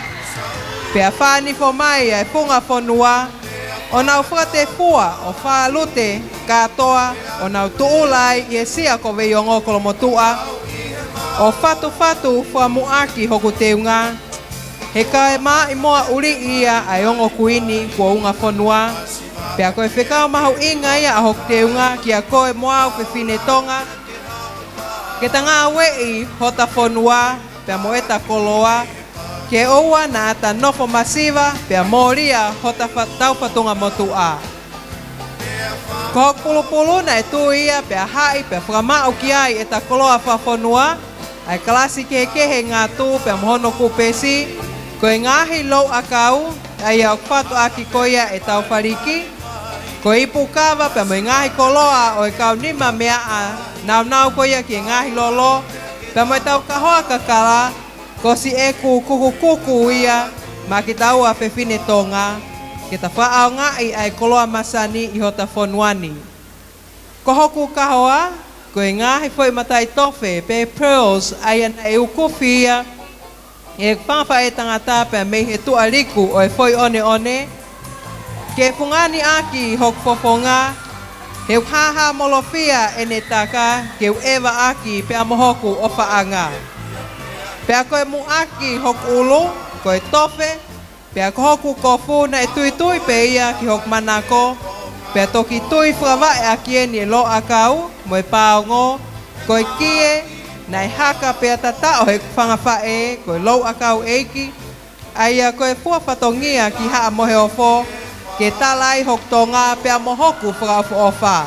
pea fānifo mai ʻa e funga fonua, ʻo nau fakatefua ʻo fālute kātoa, ʻo nau tuʻula ai ʻi he sia ko Veiongo Kolomotuʻa, ʻo fatufatu fakamuʻaki hoku teunga. He ko e maʻimoa ʻuliʻi ia ʻa e ongo kuini kuo unga fonua, pea ko e fekau mahuʻinga ia ʻa hoku teunga kia koe mo au fefine Tonga, ke ta ngāueʻi hota fonua pea mo ʻeta koloa, ke ʻoua naʻa ta nofo masiva pea mōlia hota fa-, taufatunga motuʻa. Ko hoku pulupulu naʻe tui ia pea haʻi pea fakamaʻu ki ai ʻeta koloa fakafonua, ʻa e kalasi kehekehe ngatu pea mo hono kupesi, ko e ngaahi louʻakau, ʻa ia ʻoku fatu ʻaki ko ia ʻetau faliki, ko e ipu kava pea mo e ngaahi koloa ʻo e kau nima meaʻa, naunau ko ia ki he ngaahi lolo, pea mo ʻetau kahoa kakala, ko siʻeku kukukuku ia maʻa kitaua fefine Tonga, ke ta fakaʻaongaʻi ʻa e koloa masani ʻi hota fonua ni. Ko hoku kahoa, ko e ngaahi foʻi mataʻitofe pe pearls, ʻa ia naʻe ukufi ia ʻe he fanga faʻētangata pea mei he tuʻa liku ʻo e foʻi ʻoneʻone, ke fungani ʻaki hoku fofonga, he ʻoku hāhāmolofia ʻene taka, ke u ʻeva ʻaki pea mo hoku ʻofaʻanga. Pea ko e muʻaki hoku ʻulu, ko e tofe, pea ko hoku kofu naʻe tuitui pē ia ki hoku manako, pea toki tui fakavaʻe ʻaki eni e louʻakau mo e paongo, ko e kie, naʻe haka pea tataʻo he fanga faʻē, ko e louʻakau ʻeiki, ʻa ia ko e fua fatongia ki Haʻa Moheofo, ke tala ai hoku Tonga pea mo hoku fakaʻofoʻofa.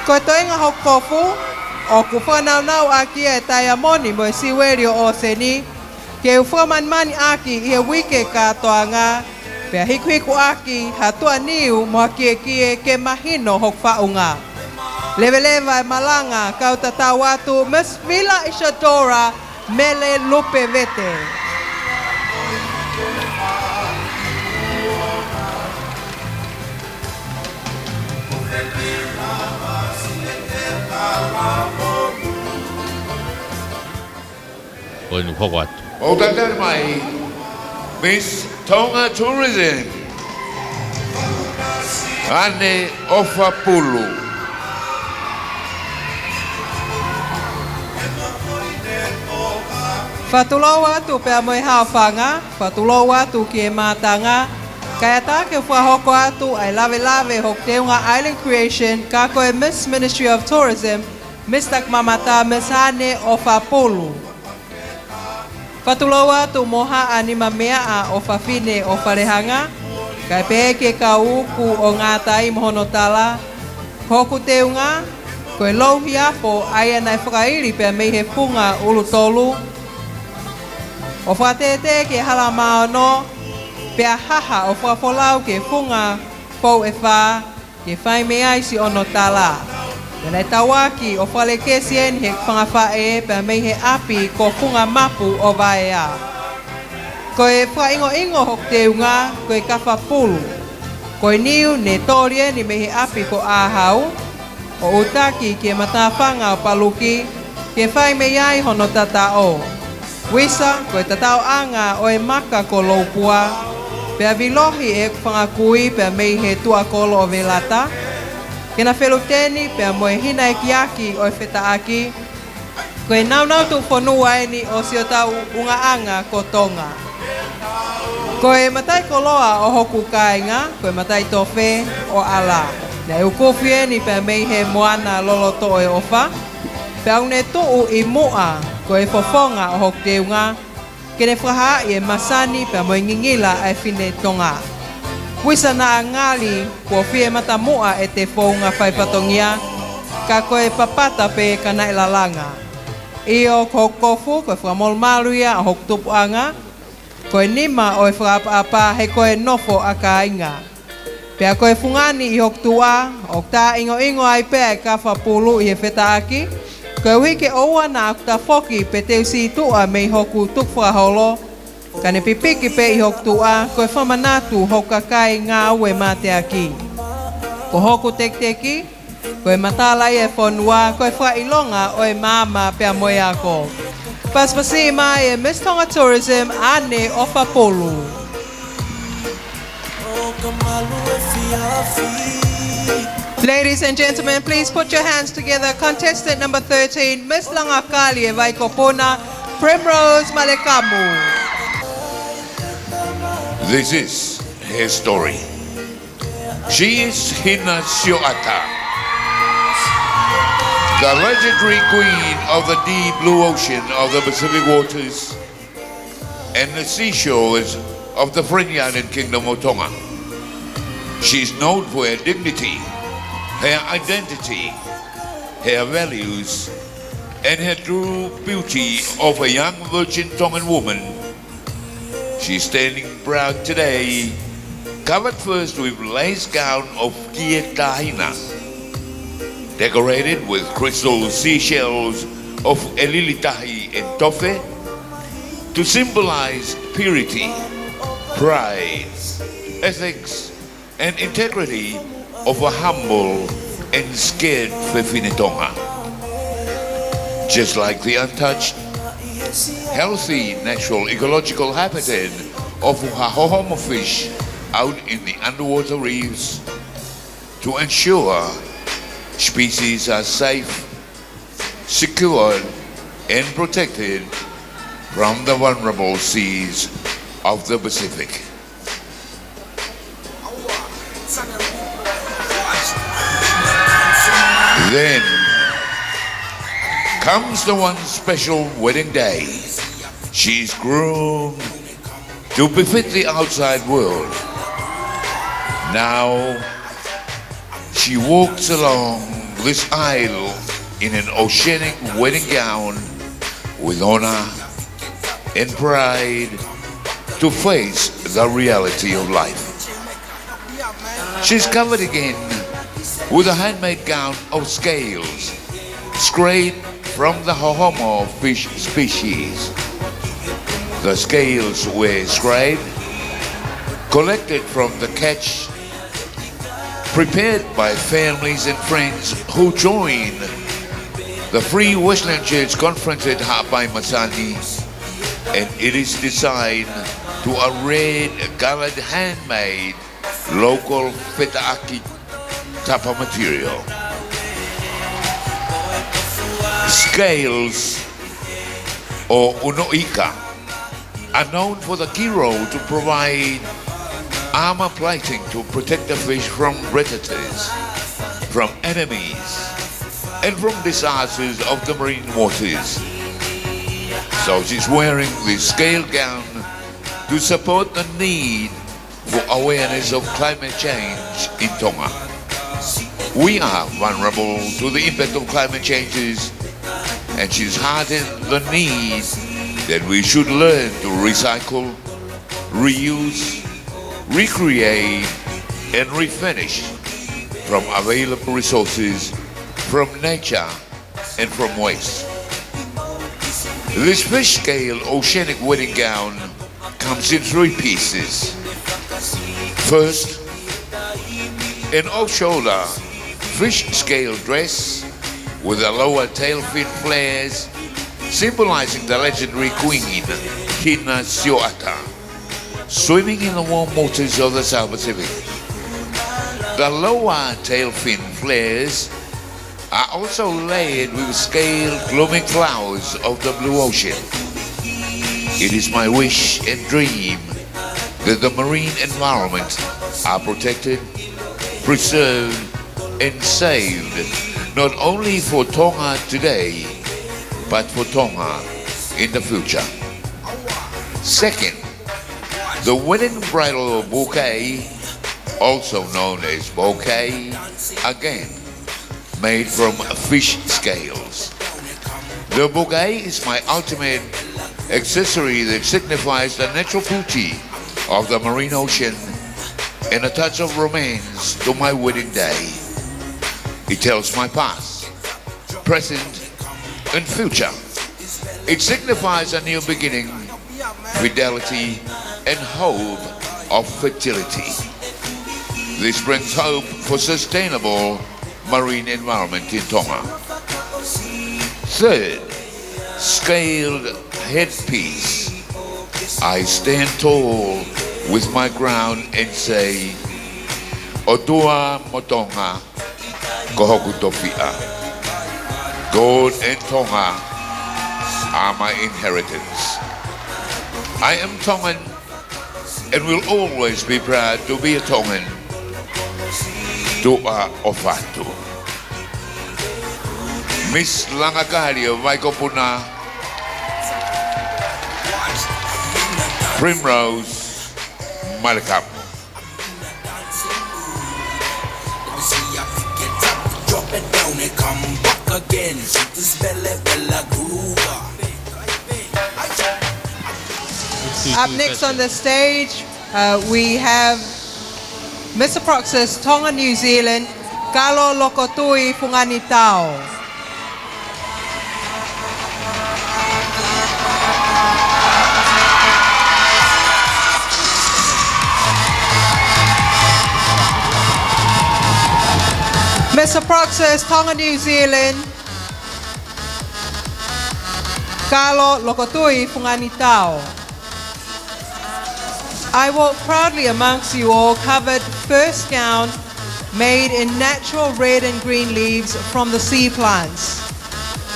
Ko e toenga hoku kofu, ʻoku fakanaunau ʻaki ia e taiamoni mo e siueli ʻo ʻōseni, ke u fakamanimani ʻaki ʻi he uike kātoanga, pea hikuhiku ʻaki ha tuʻaniu mo ha kiekie ke mahino hoku faʻunga. Leveleva e malanga, kau tatau atu Miss Vila Isadora Mele Lupevete. Ko eni hoko atu. ʻOku talitali mai, Miss Tonga Tourism, Ane ʻOfapulu. Fakatulou atu pea mo e haofanga, fakatulou atu ki he mātanga, kae ʻatā ke fakahoko atu ʻa e lavelave hoku teunga Island Creation, ka ko e Miss Ministry of Tourism, Miss Takamamata, Miss Ane ʻOfapulu. Fakatulou atu mo haʻa nimameaʻa ʻo fafine ʻo Falehanga, kae pehē ki he kau uku ʻo Ngātai mo hono tala, ko hoku teunga, ko e Louhiafo ʻa ia naʻe fakaili pea mei he funga ʻUlutolu, ʻo fakatētē ki he Hala Maono, pea haha ʻo fakafolau ki he funga Fou ʻe Fā, ke fai mei ai siʻono tala. Pea naʻe tauaki ʻo fakalekesi eni ʻe heʻeku fanga faʻē pea mei he ʻapi ko Fungamapu ʻo Vaea. Ko e fakaʻingoʻingo hoku teunga, ko e Kafapulu. Ko e niu ne toli eni mei he ʻapi ko ʻĀhau, ʻo ʻutaki ki he matāfanga ʻo Paluki, ke fai mei ai hono tataʻo. Uisa, ko e tataʻoʻanga ʻo e maka ko Loupua, pea vilohi ʻe heʻeku fanga kui pea mei he Tuʻakolo ʻo Velata, ke na feluteni pea mo e hinaekiaki ʻo e Fetaʻaki, ko e naunau tuʻufonua eni ʻo siʻotau ʻulungaanga ko Tonga. Ko e mataʻikoloa ʻo hoku kāinga, ko e Mataʻitofe ʻo ʻAla. Naʻe ukufi eni pea mei he moana loloto ʻo e ʻofa, pea ʻoku ne tuʻu ʻi muʻa ko e fofonga ʻo hoku teunga, ke ne fakahaaʻi e masani pea mo e ngingila ʻa e fine Tonga. Uisa naʻa ngali kuo fie matamuʻa ʻete founga fai fatongia, ka ko e papata pē ka naʻe lalanga. ʻIo, ko hoku kofu, ko e fakamolumalu ia ʻo hoku tupuʻanga, ko e nima ʻo e fakaʻapaʻapa, he ko e nofo ʻa kāinga. Pea ko e fungani ʻi hoku tuʻa, ʻoku taʻeingoʻingo ai pea e Kafapulu ʻi he Fetaʻaki, koeʻuhi ke ʻoua naʻa ku tafoki pe te u sītuʻa mei hoku tukufakaholo, ka ne pipiki pē ʻi hoku tuʻa, ko e fakamanatu hoku kakai ngāue mateaki. Ko hoku tekiteki, ko e matala ia ʻo e fonua, ko e fakaʻilonga ʻo e maama pea mo e ako. Pasipasi mai e Miss Tonga Tourism, Ane ʻOfapulu. Ladies and gentlemen, please put your hands together. Contestant number thirteen, Miss Langakali ʻo e Vai ko Puna, Primrose Malekamu. This is her story. She is Hina Sioʻata, the legendary queen of the deep blue ocean of the Pacific waters and the seashores of the Friendly Island Kingdom of Tonga. She is known for her dignity, her identity, her values, and her true beauty of a young virgin Tongan woman. She is standing proud today, covered first with lace gown of Kie Tahina, decorated with crystal seashells of ʻElilitahi and Tofe, to symbolize purity, pride, ethics, and integrity of a humble and scared fefine Tonga. Just like the untouched, healthy natural ecological habitat of Hahohomo fish out in the underwater reefs, to ensure species are safe, secured, and protected from the vulnerable seas of the Pacific. Then comes the one special wedding day. She's groomed to befit the outside world. Now she walks along this aisle in an oceanic wedding gown with honor and pride to face the reality of life. She's covered again with a handmade gown of scales scraped from the hohomo fish species. The scales were scraped, collected from the catch, prepared by families and friends who join the Free Wesleyan Church Conference at Haʻapai Masani, and it is designed to a red colored handmade local fetaʻaki tapa material. Scales or unoʻika are known for the key role to provide armor plating to protect the fish from predators, from enemies, and from disasters of the marine waters. So she's wearing the scale gown to support the need for awareness of climate change in Tonga. We are vulnerable to the impact of climate changes, and she's heartened the need that we should learn to recycle, reuse, recreate, and refurnish from available resources, from nature, and from waste. This fish scale oceanic wedding gown comes in three pieces. First, an off-shoulder fish scale dress with a lower tail fin flares, symbolizing the legendary queen, Hina Sioata, swimming in the warm waters of the South Pacific. The lower tail fin flares are also layered with scaled blooming flowers of the blue ocean. It is my wish and dream that the marine environment are protected, preserved, and saved, not only for Tonga today, but for Tonga in the future. Second, the wedding bridal bouquet, also known as bouquet, again, made from fish scales. The bouquet is my ultimate accessory that signifies the natural beauty of the marine ocean and a touch of romance to my wedding day. It tells my past, present, and future. It signifies a new beginning, fidelity, and hope of fertility. This brings hope for sustainable marine environment in Tonga. Third, scaled headpiece. I stand tall with my crown and say, ʻOtua mo Tonga, ko hoku tofiʻa. God and Tonga are my inheritance. I am Tongan and will always be proud to be a Tongan. Tuʻa ʻofa atu. Miss Langakali ʻo Vaikopuna, Primrose Malekapu. Up next on the stage, uh, we have Miss Apraxis, Tonga, New Zealand, Kalo Lokotui Funganitao. Miss Apraxis, Tonga, New Zealand, Kalo Lokotui Funganitao. I walk proudly amongst you all, covered first gown, made in natural red and green leaves from the sea plants.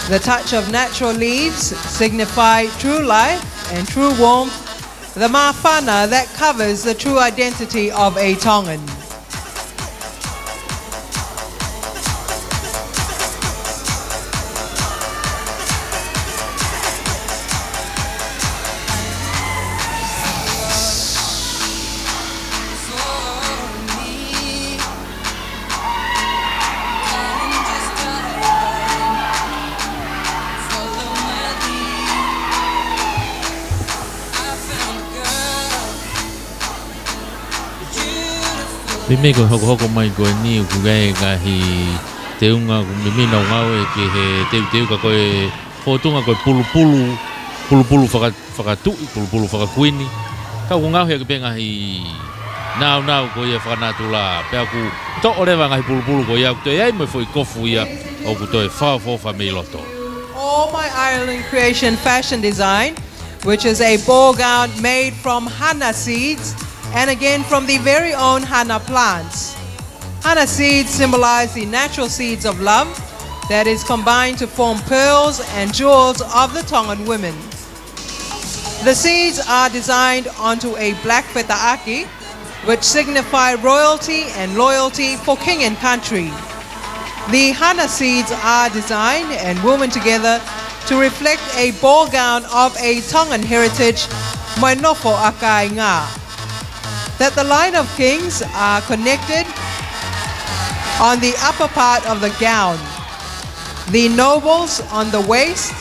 The touch of natural leaves signify true life and true warmth, the māfana that covers the true identity of a Tongan. Meimei ko e hokohoko mai ko eni ʻoku ʻi ai e ngaahi teunga ʻoku meimei nau ngāue ki he teuteu ka ko e fōtunga ko e pulupulu, pulupulu faka-, fakatuʻi, pulupulu fakakuini. Ka ʻoku ngaohi ʻaki pē ngaahi nāunau ko ia fakanatula, pea ʻoku toʻo leva ngaahi pulupulu ko ia ʻoku toe ʻi ai mo e foʻi kofu ia ʻoku toe fakaʻofoʻofa mei loto. All my island creation fashion design, which is a ball gown made from hana seeds and again from the very own hana plants. Hana seeds symbolize the natural seeds of love that is combined to form pearls and jewels of the Tongan women. The seeds are designed onto a black fetaʻaki, which signify royalty and loyalty for king and country. The hana seeds are designed and woven together to reflect a ball gown of a Tongan heritage, mo e nofo ʻa kāinga. That the line of kings are connected on the upper part of the gown, the nobles on the waist,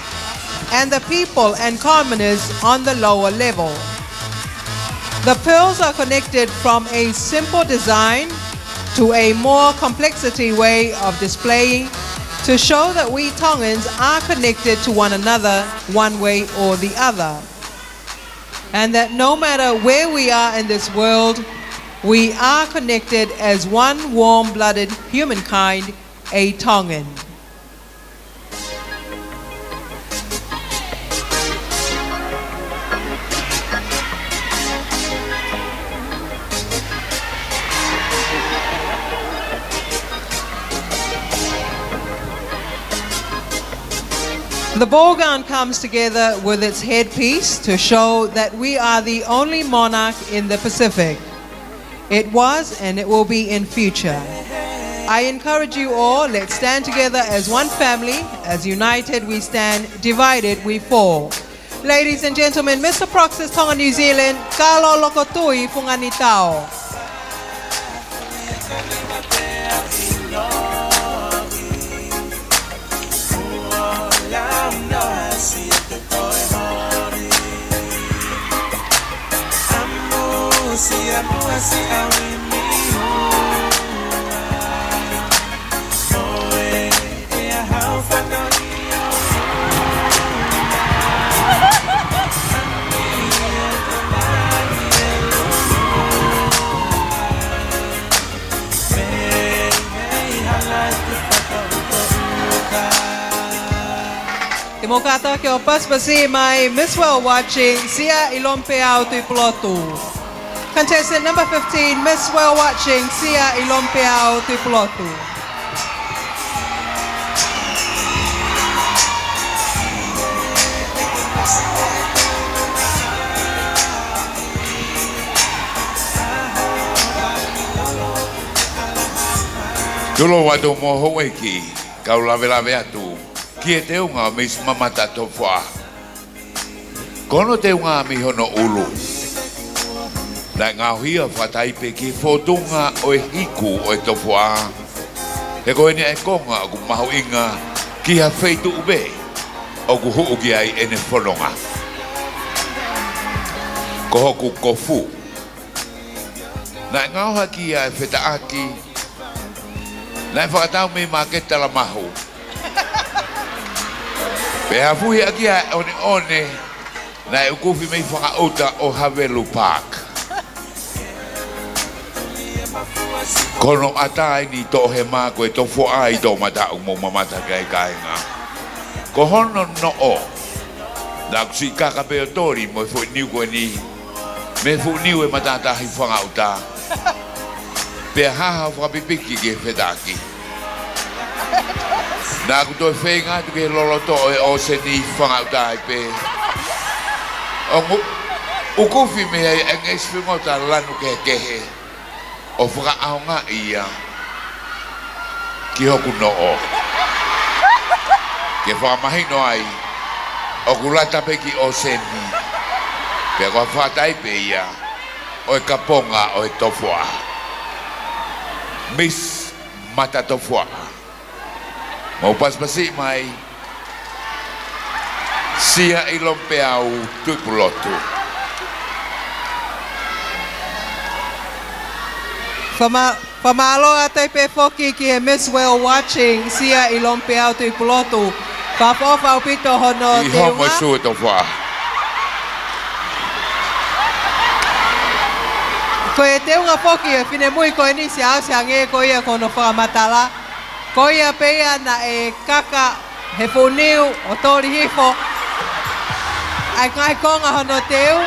and the people and commoners on the lower level. The pearls are connected from a simple design to a more complexity way of displaying to show that we Tongans are connected to one another one way or the other. And that no matter where we are in this world, we are connected as one warm-blooded humankind, a Tongan. The ball gown comes together with its headpiece to show that we are the only monarch in the Pacific. It was and it will be in future. I encourage you all, let's stand together as one family. As united we stand, divided we fall. Ladies and gentlemen, Mister Proxis Tonga New Zealand, Kalo Lokotui Funganitao. Te mou kātaki ʻo pasipasi mai, Miss World Watching, Sia ʻIlompeau Tuʻipulotu. Contestant number fifteen, Miss World Watching, Sia ʻIlompeau Tuʻipulotu. Tulou atu mo houʻeiki, kau lavelave atu ki he teunga ʻo Miss Mamata Tofoʻa. Ko hono teunga mei hono ʻulu, naʻe ngaohi ia ʻo fakataipe ki he fōtunga ʻo e hiku ʻo e tofoʻa. He ko eni ʻa e konga ʻoku mahuʻinga ki ha feituʻu pē ʻoku huʻu ki ai ʻene fononga. Ko hoku kofu. Naʻe ngaohi ʻaki ia ʻa e fetaʻaki naʻe fakatau mei Māketi Talamahu. Pea fuhi ʻaki ia ʻa e ʻoneʻone naʻe ʻukufi mei Fangaʻuta ʻo Havelu Park. Ko hono ʻata eni toʻohema ko e tofoʻa ʻi toʻomataʻu mo mamata ki ai kāinga. Ko hono noʻo, naʻa ku siʻi kaka pē ʻo toli mo e foʻi niu ko eni mei he fuʻu niu ʻe Matātahi Fangaʻuta. Pea hā haʻo fakapipiki ki he fetaʻaki. Naʻa ku toe feinga atu ki he loloto ʻo e ʻōseni Fangaʻuta ai pē. ʻO ngu-, ʻukufi mei ai ʻa e ngeʻesi fingota lanu kehekehe ʻo fakaʻaongaʻi ia ki hoku noʻo. Ke fakamahino ai, ʻoku lata pē ki ʻōseni. Pea ko ha fakataipe ia ʻo e kaponga ʻo e tofoʻa. Miss Mata Tofoʻa. Mou pasipasi mai, Sia ʻIlompeau Tuʻipulotu. Fakamā-, fakamālō atu ai pē foki ki he Miss Whale Watching, Sia ʻIlomipeau Tuʻipulotu. Fakaʻofoʻofa ʻaupito hono teunga. ʻI homo su e tofuaʻa. Ko e teunga foki e finemui ko eni, Sia, ʻosi hangē ko ia ko hono fakamatala. Ko ia pē ia naʻe kaka he fuʻu niu ʻo toli hifo ʻa e ngaahi konga hono teu,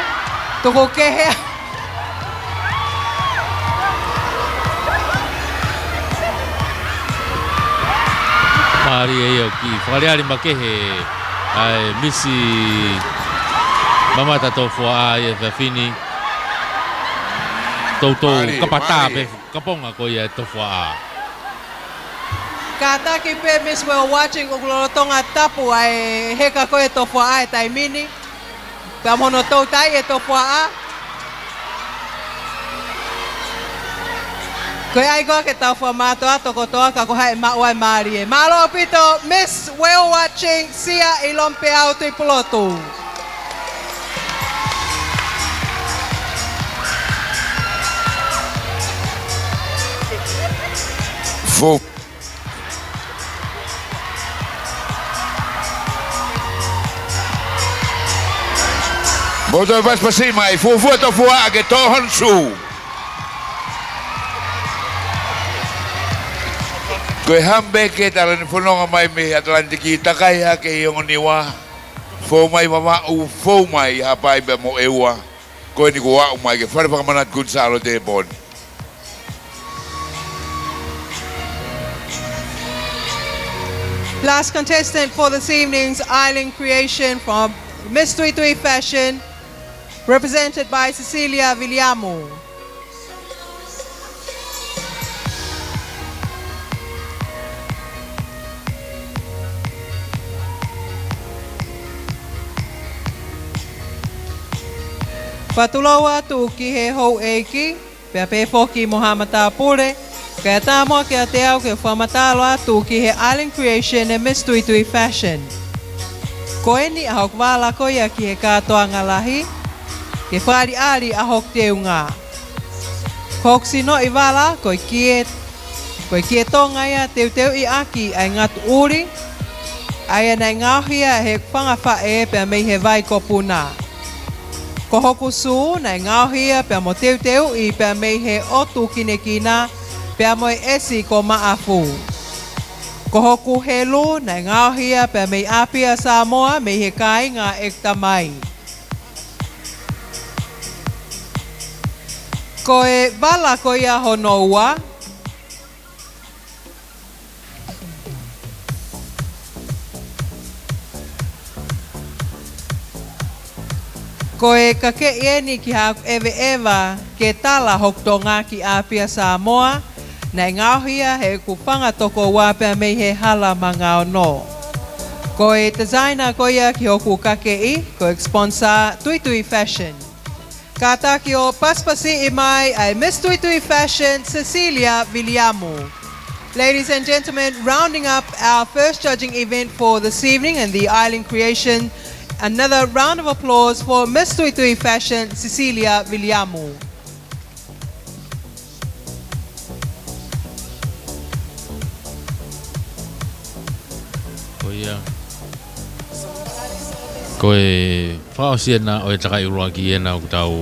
tuku kehe. Mālie ia ʻoku kiʻi fakaʻaliʻali makehe ʻa e misi mamata tofuaʻa ʻi he efiafi ni. Toutou kapatā pē kaponga ko ia e tofuaʻa. Kātaki pē Miss Whale Watching ʻoku lolotonga tapu ʻa e heka ko e tofuaʻa he taimi ni. Pea mo hono toutai e tofuaʻa. Ko e ʻai koā ke tau fakamātoato kotoa ka ko hai ʻe maʻu ai mālie. Mālō ʻaupito Miss Whale Watching, Sia ʻIlomipeau Tuʻipulotu. Fuʻu Mou toe pasipasi mai, fuofua tofuaʻa ke tō hono su. Ko e hambeke talaʻi fononga mai mei Atalantiki, takai hake ʻi ongo Niua. Fou mai Vavaʻu, fou mai Haʻapai pea mo ʻEua. Ko eni kuo aʻu mai ki he fale fakamanatu Kuini Sālote he pō ni. Last contestant for this evening's Island Creation from Miss Tuitui Fashion, represented by Cecilia Viliamu. Fakatulou atu ki he houʻeiki, pea pehē foki mo haʻa matāpule, kae ʻatā muʻa kiate au ke fakamatala atu ki he Island Creation ʻe Miss Tuitui Fashion. Ko eni ʻa hoku vala ko ia ki he kātoanga lahi, ke fakaʻaliʻali ʻa hoku teunga. Ko hoku sinoʻi vala, ko e kie, ko e kie Tonga ia teuteuʻi ʻaki ʻa e ngatu ʻuli, ʻa ia naʻe ngaohi ia ʻe heʻeku fanga faʻē pea mei he vai ko Puna. Ko hoku sū naʻe ngaohi ia pea mo teuteuʻi pea mei he ʻotu kinekina, pea mo e ʻesi ko Maʻafu. Ko hoku helu naʻe ngaohi ia pea mei ʻApia Samoa mei he kāinga ʻeku tamai. Ko e vala ko ia hono ua. Ko e kakeʻi eni ki haʻaku ʻeveʻeva ke tala hoku Tonga ki ʻApia Samoa, naʻe ngaohi ia heʻeku fanga tokoua pea mei he Hala Mangaono. Ko e designer ko ia ki hoku kakeʻi, ko e sponsor Tuitui Fashion. Kātaki ʻo pasipasiʻi mai ʻa e Miss Tuitui Fashion, Cecilia Viliamu. Ladies and gentlemen, rounding up our first judging event for this evening and the Island Creation, another round of applause for Miss Tuitui Fashion, Cecilia Viliamu. Ko ia. Ko e fakaʻosi ena ʻo e takai ʻuluaki ena ʻoku tau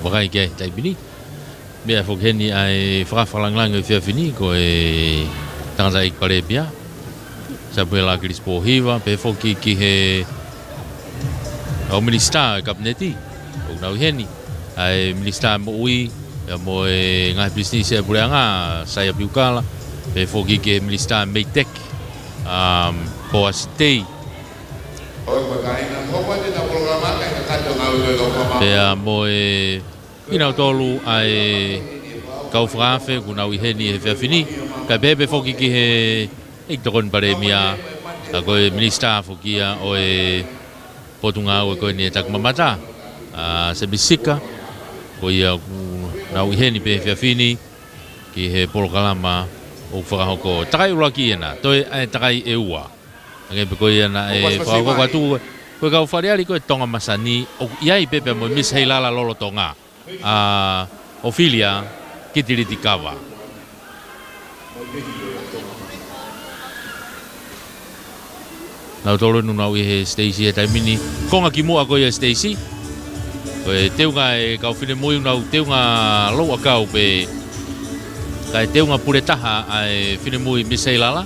vakai ki ai he taimi ni. Meʻa foki heni ʻa e fakaafe fakalāngilangi ʻo e efiafi ni, ko e tangataʻeiki Palēmia, Samuela Kilisi Pōhiva, pehē foki ki he kau minisitā ʻo e Kapineti, ʻoku nau ʻi heni, ʻa e Minisitā Moʻui, pea mo e Ngaahi Pisinisi ʻa e Puleʻanga, Saia Piukala, pehē foki ki he Minisitā Meitek, um, Poasi Tei. Pea mo e kinautolu ʻa e kau fakaafe ʻoku nau ʻi heni he efiafi ni, kae pehē pē foki ki he ʻEiki Tokoni Palēmia, ʻa ko e Minisitā foki ia ʻo e Potungāue ko eni ʻe Takimamata, ʻa Semisi Sika, ko ia ʻoku nau ʻi heni pē he efiafi ni ki he polokalama ʻoku fakahoko. Takai ʻuluaki ena, toe ʻa e takai ʻe ua. Hangē pē ko ia naʻe fakahoko atu, ko e kau fakaʻaliʻali ko e Tonga Masani, ʻoku ʻi ai pē pea mo e Miss Heilala lolotonga. ʻA ʻOfilia, Kitiliti Kava. Nautolu ʻoku nau ʻi he siteisi he taimi ni. Konga ki muʻa ko ia siteisi. Ko e teunga e kau finemui ʻoku nau teunga louʻakau pē. Kae teunga pule taha ʻa e finemui Miss Seilala.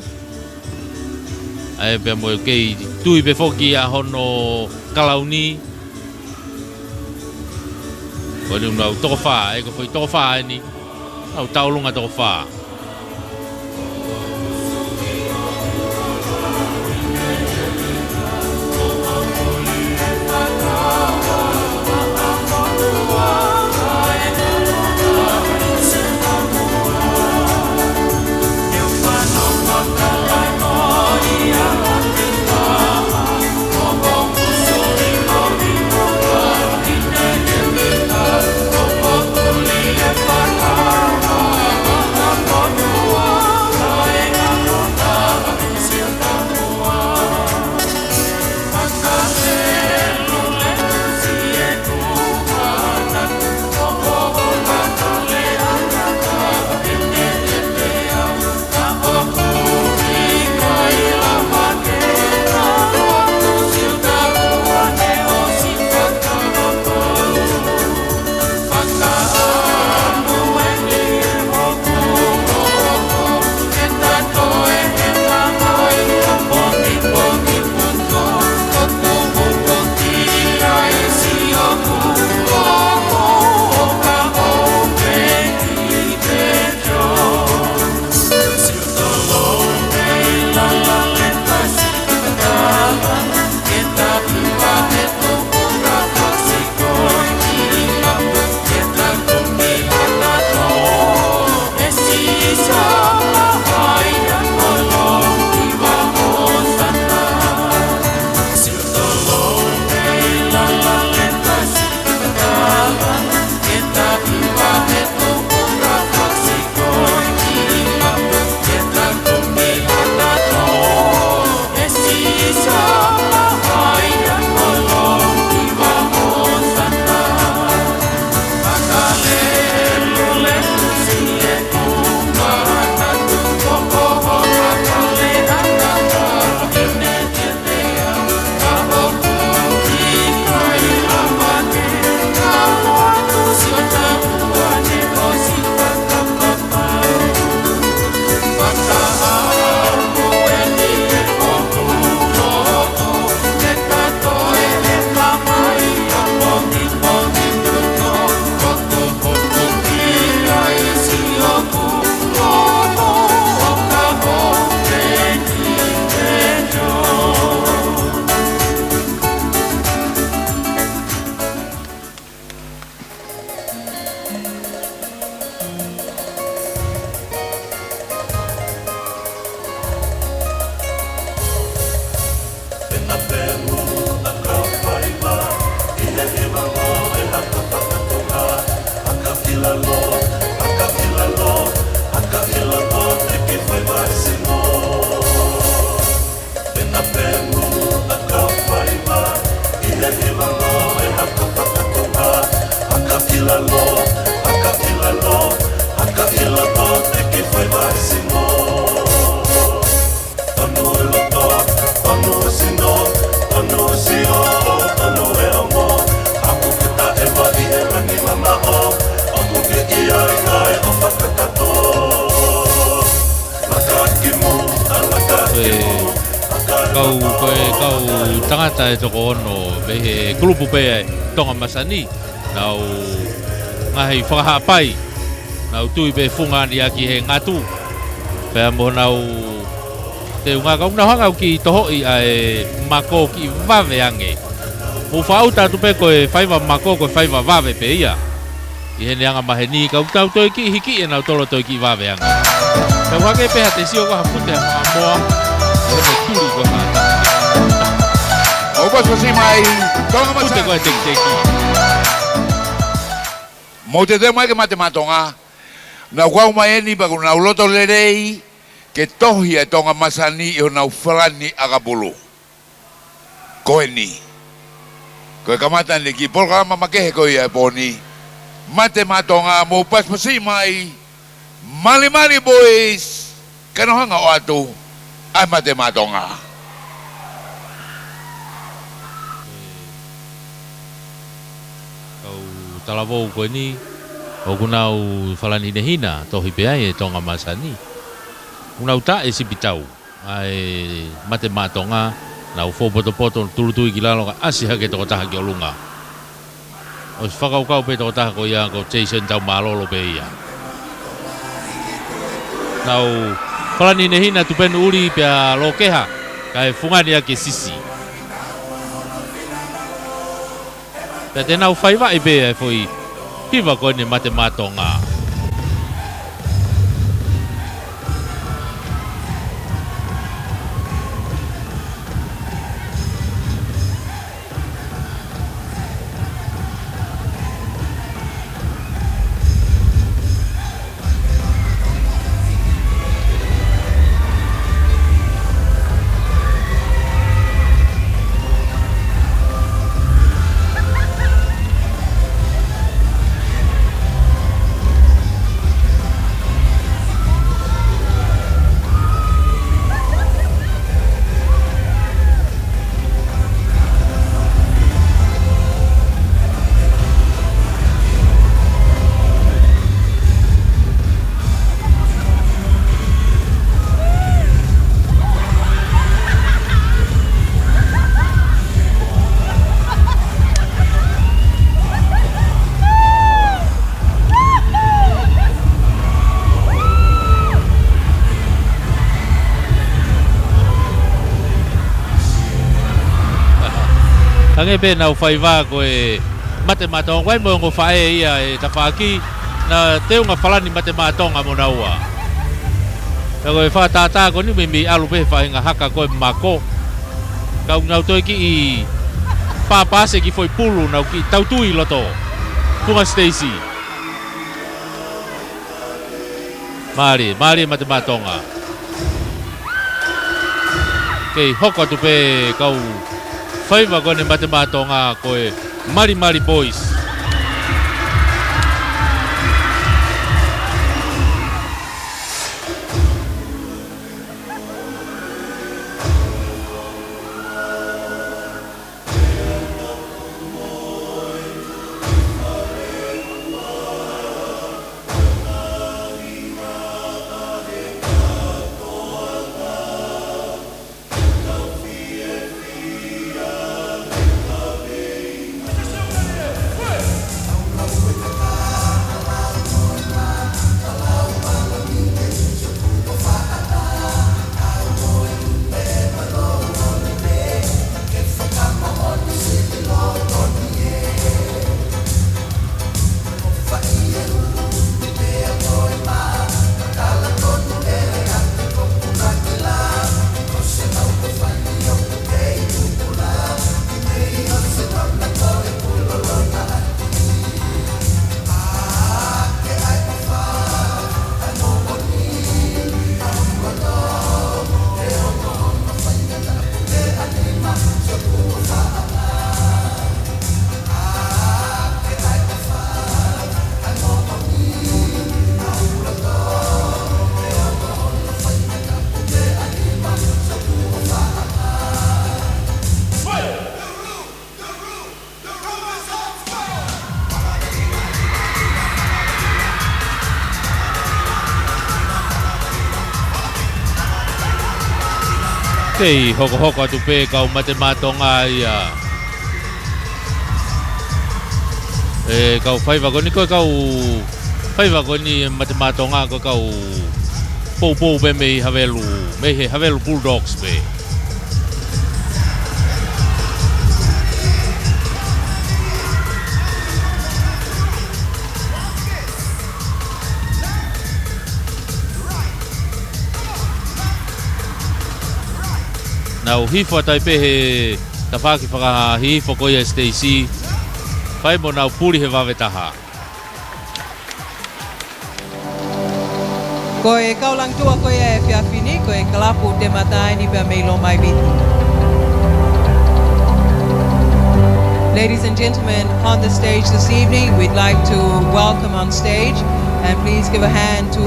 ʻA ia pea mo e kei tui pē foki ʻa hono kalauni. Ko eni ʻoku nau toko fā, ʻa ia ko e foʻi toko fā eni. Nau tauʻolunga toko fā. Ko e kau, ko e kau tangata ʻe toko ono mei he kulupu pē ʻa e Tonga Masani. Nau ngaahi fakahaʻapai. Nau tui pē fungani ʻaki he ngatu. Pea mo nau teunga kau nau hanga ʻo kiʻi tohoʻi ʻa e mako kiʻi vave ange. Mou fakaʻuta atu pē ko e faiva mako, ko e faiva vave pē ia. ʻI heʻene anga maheni, kau tau toe kiʻi hiki ʻe nautolu toe kiʻi vave ange. Tau hake pē ha te sio ko ha pute ha fakamoa. ʻO ne tuli ko ha ta. ʻOku ʻosi mai, Tonga Masani. Pute ko e tekiteki. Mou tete mai ke mate matonga. Nau kau mai eni pea ʻoku nau loto lelei ke tohi ʻa e Tonga Masani ʻi honau falani ʻakapulu. Ko eni. Ko e kamata eni kiʻi polokalama makehe ko ia ʻo e pō ni. Mate Maʻa Tonga, mou pasipasi mai, Malimali Boys, ka nau hanga ʻo ʻoatu ʻa e Mate Maʻa Tonga. Kau talavou ko eni, ʻoku nau falani hinehina, tohi pē ai ʻe Tonga Masani. ʻOku nau taʻe sipitau ʻa e Mate Maʻa Tonga, nau fou potopoto, tūʻulutui ki lalo kae ʻasi hake tokotaha ki ʻolunga. ʻOsi fakakaukau pē tokotaha ko ia ko Jason Taumālolo pē ia. Nau falani hinehina Tupenu ʻUli pea Lokeha, kae fungani ʻaki e sisi. Pea te nau faivaʻi pē ʻa e foʻi hiva ko eni Mate Maʻa Tonga. Hangē pē ʻenau faiva ko e Mate Maʻa Tonga, ʻoku ʻi ai mo e ongo faʻē ia ʻe tafaʻaki, naʻa teunga falani Mate Maʻa Tonga mo naua. Pea ko e fakatātā ko eni meimei ʻalu pē he faʻahinga haka ko e mako. Ka ʻoku nau toe kiʻi pāpase ki he foʻi pulu, nau kiʻi tautui ʻi loto. Funga Stacy. Mālie, mālie Mate Maʻa Tonga. Kei hoko atu pē kau faiva ko eni Mate Maʻa Tonga ko e Malimali Boys. Kei hokohoko atu pē kau Mate Maʻa Tonga ia. ʻE kau faiva ko eni, ko e kau faiva ko eni Mate Maʻa Tonga ko e kau poupou pē mei Havelu, mei he Havelu Bulldogs pē. Nau hifo atu ai pē he tafaʻaki fakahihifo ko ia ʻe Stacy. Fai mo nau puli he vave taha. Ko e kau langituʻa ko ia ʻo e efiafi ni, ko e kalapu Te Mataini pea mei Lomaiviti. Ladies and gentlemen, on the stage this evening, we'd like to welcome on stage, and please give a hand to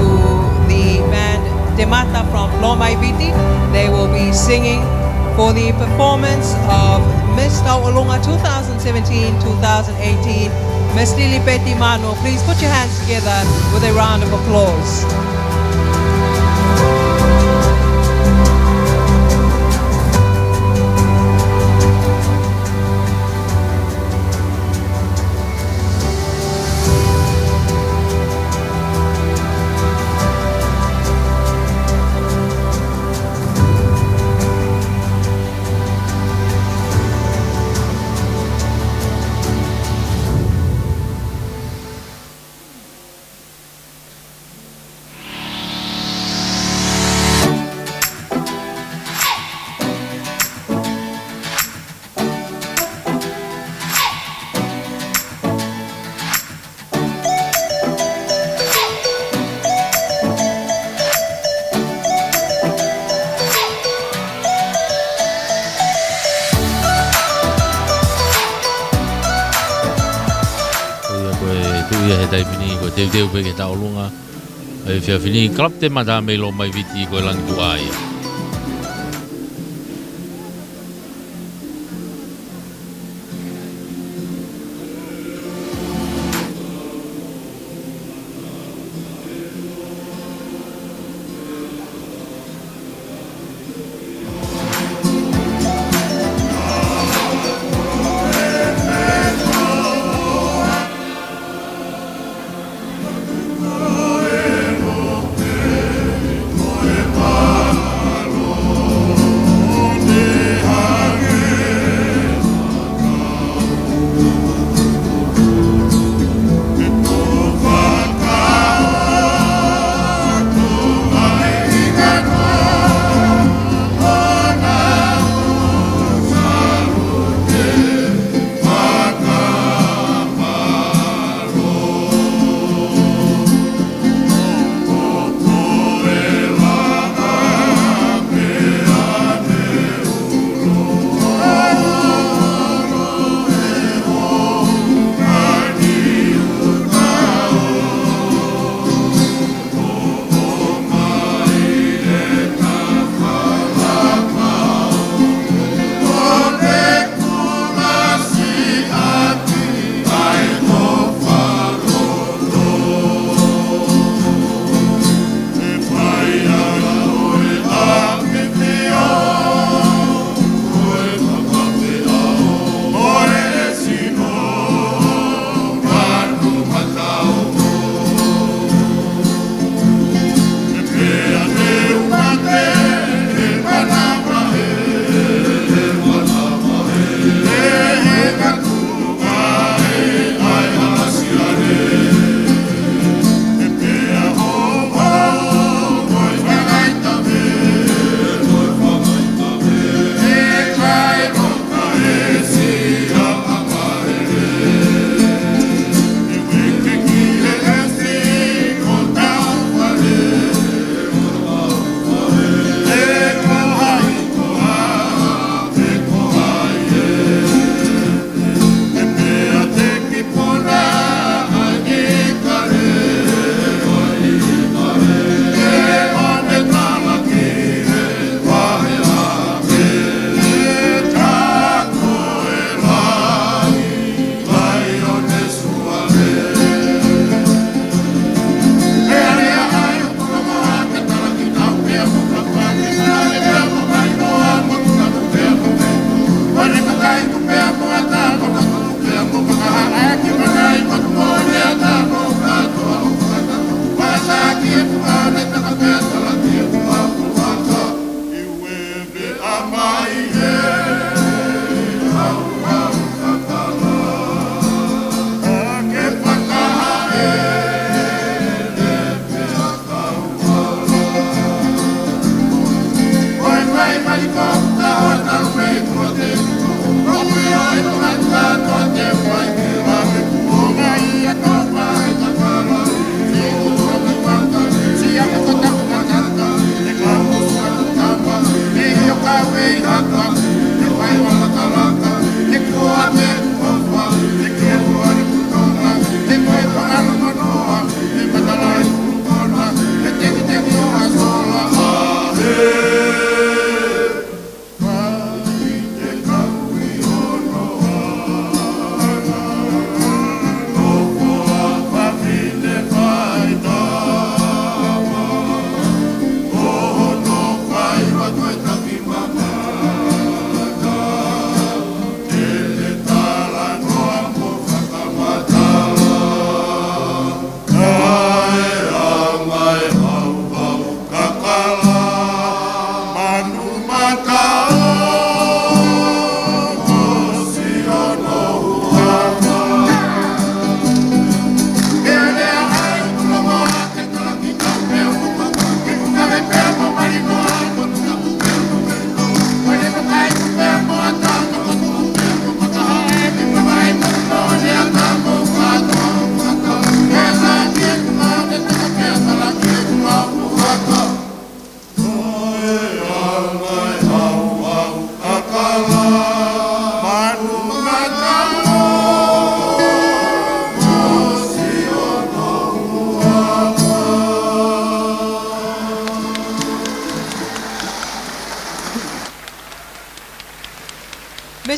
the band Te Mata from Lomaiviti. They will be singing for the performance of Miss Tauʻolunga two thousand seventeen, two thousand eighteen, Miss Lilipeti Mano. Please put your hands together with a round of applause. Ko ia ko e tuʻi ia he taimi ni, ko e teuteu pē ki he Tauʻolunga ʻo e efiafi ni, Kalapu Te Mata mei Lomaiviti, ko e langi tuʻa ia.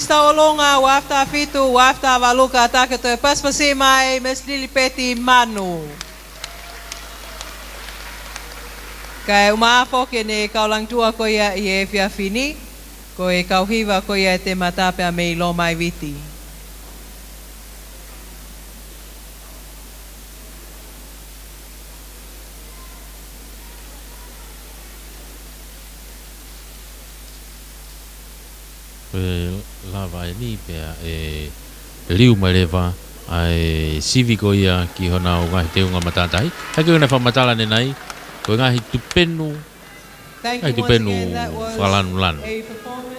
Tauʻolunga, ua afe taha fitu, ua afe taha valu, kātaki atu e pasipasi mai, Miss Lilipeti Manu. Kae ʻumaʻā foki ʻene kau langitua ko ia ʻi he efiafi ni, ko e kau hiva ko ia ʻa e Temata pea mei Loma ʻi Viti. Ko e lava eni pea ʻe liu mai leva ʻa e sivi ko ia ki honau ngaahi teunga matātahi. Hangē ko ʻena fakamatala ʻanenai, ko e ngaahi tupenu, ngaahi tupenu fakalanulanu.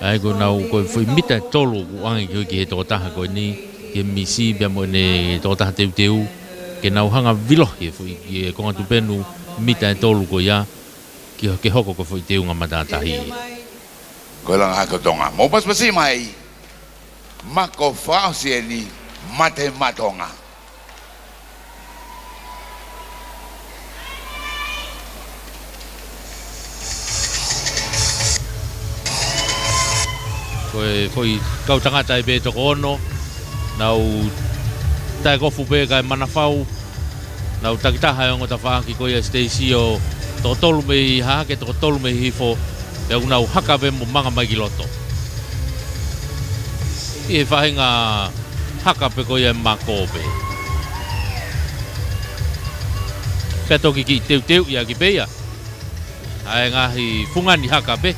ʻA ia ko ʻenau, ko e foʻi mita ʻe tolu ʻoku ʻange ki he tokotaha ko eni, ki he misi pea mo ʻene tokotaha teuteu, ke nau hanga ʻo vilohi e foʻi, ki he konga tupenu mita ʻe tolu ko ia, ki, ke hoko ko e foʻi teunga matātahi. Ko e langa hake ʻo Tonga. Mou pasipasi mai, Mako Fakaʻosi eni, Mate Maʻa Tonga. Ko e foʻi kau tangata ʻe pē toko ono, nau taʻekofu pē kae manafau, nau takitaha e ongo tafaʻaki ko ia Stacy ʻo toko tolu mei hahake, toko tolu mei hifo, pea ʻoku nau haka pē mo manga mai ki loto. ʻI he faʻahinga haka pē ko ia ʻe mako pē. Pea toki kiʻi teuteuʻi ʻaki pē ia ʻa e ngaahi fungani haka pē.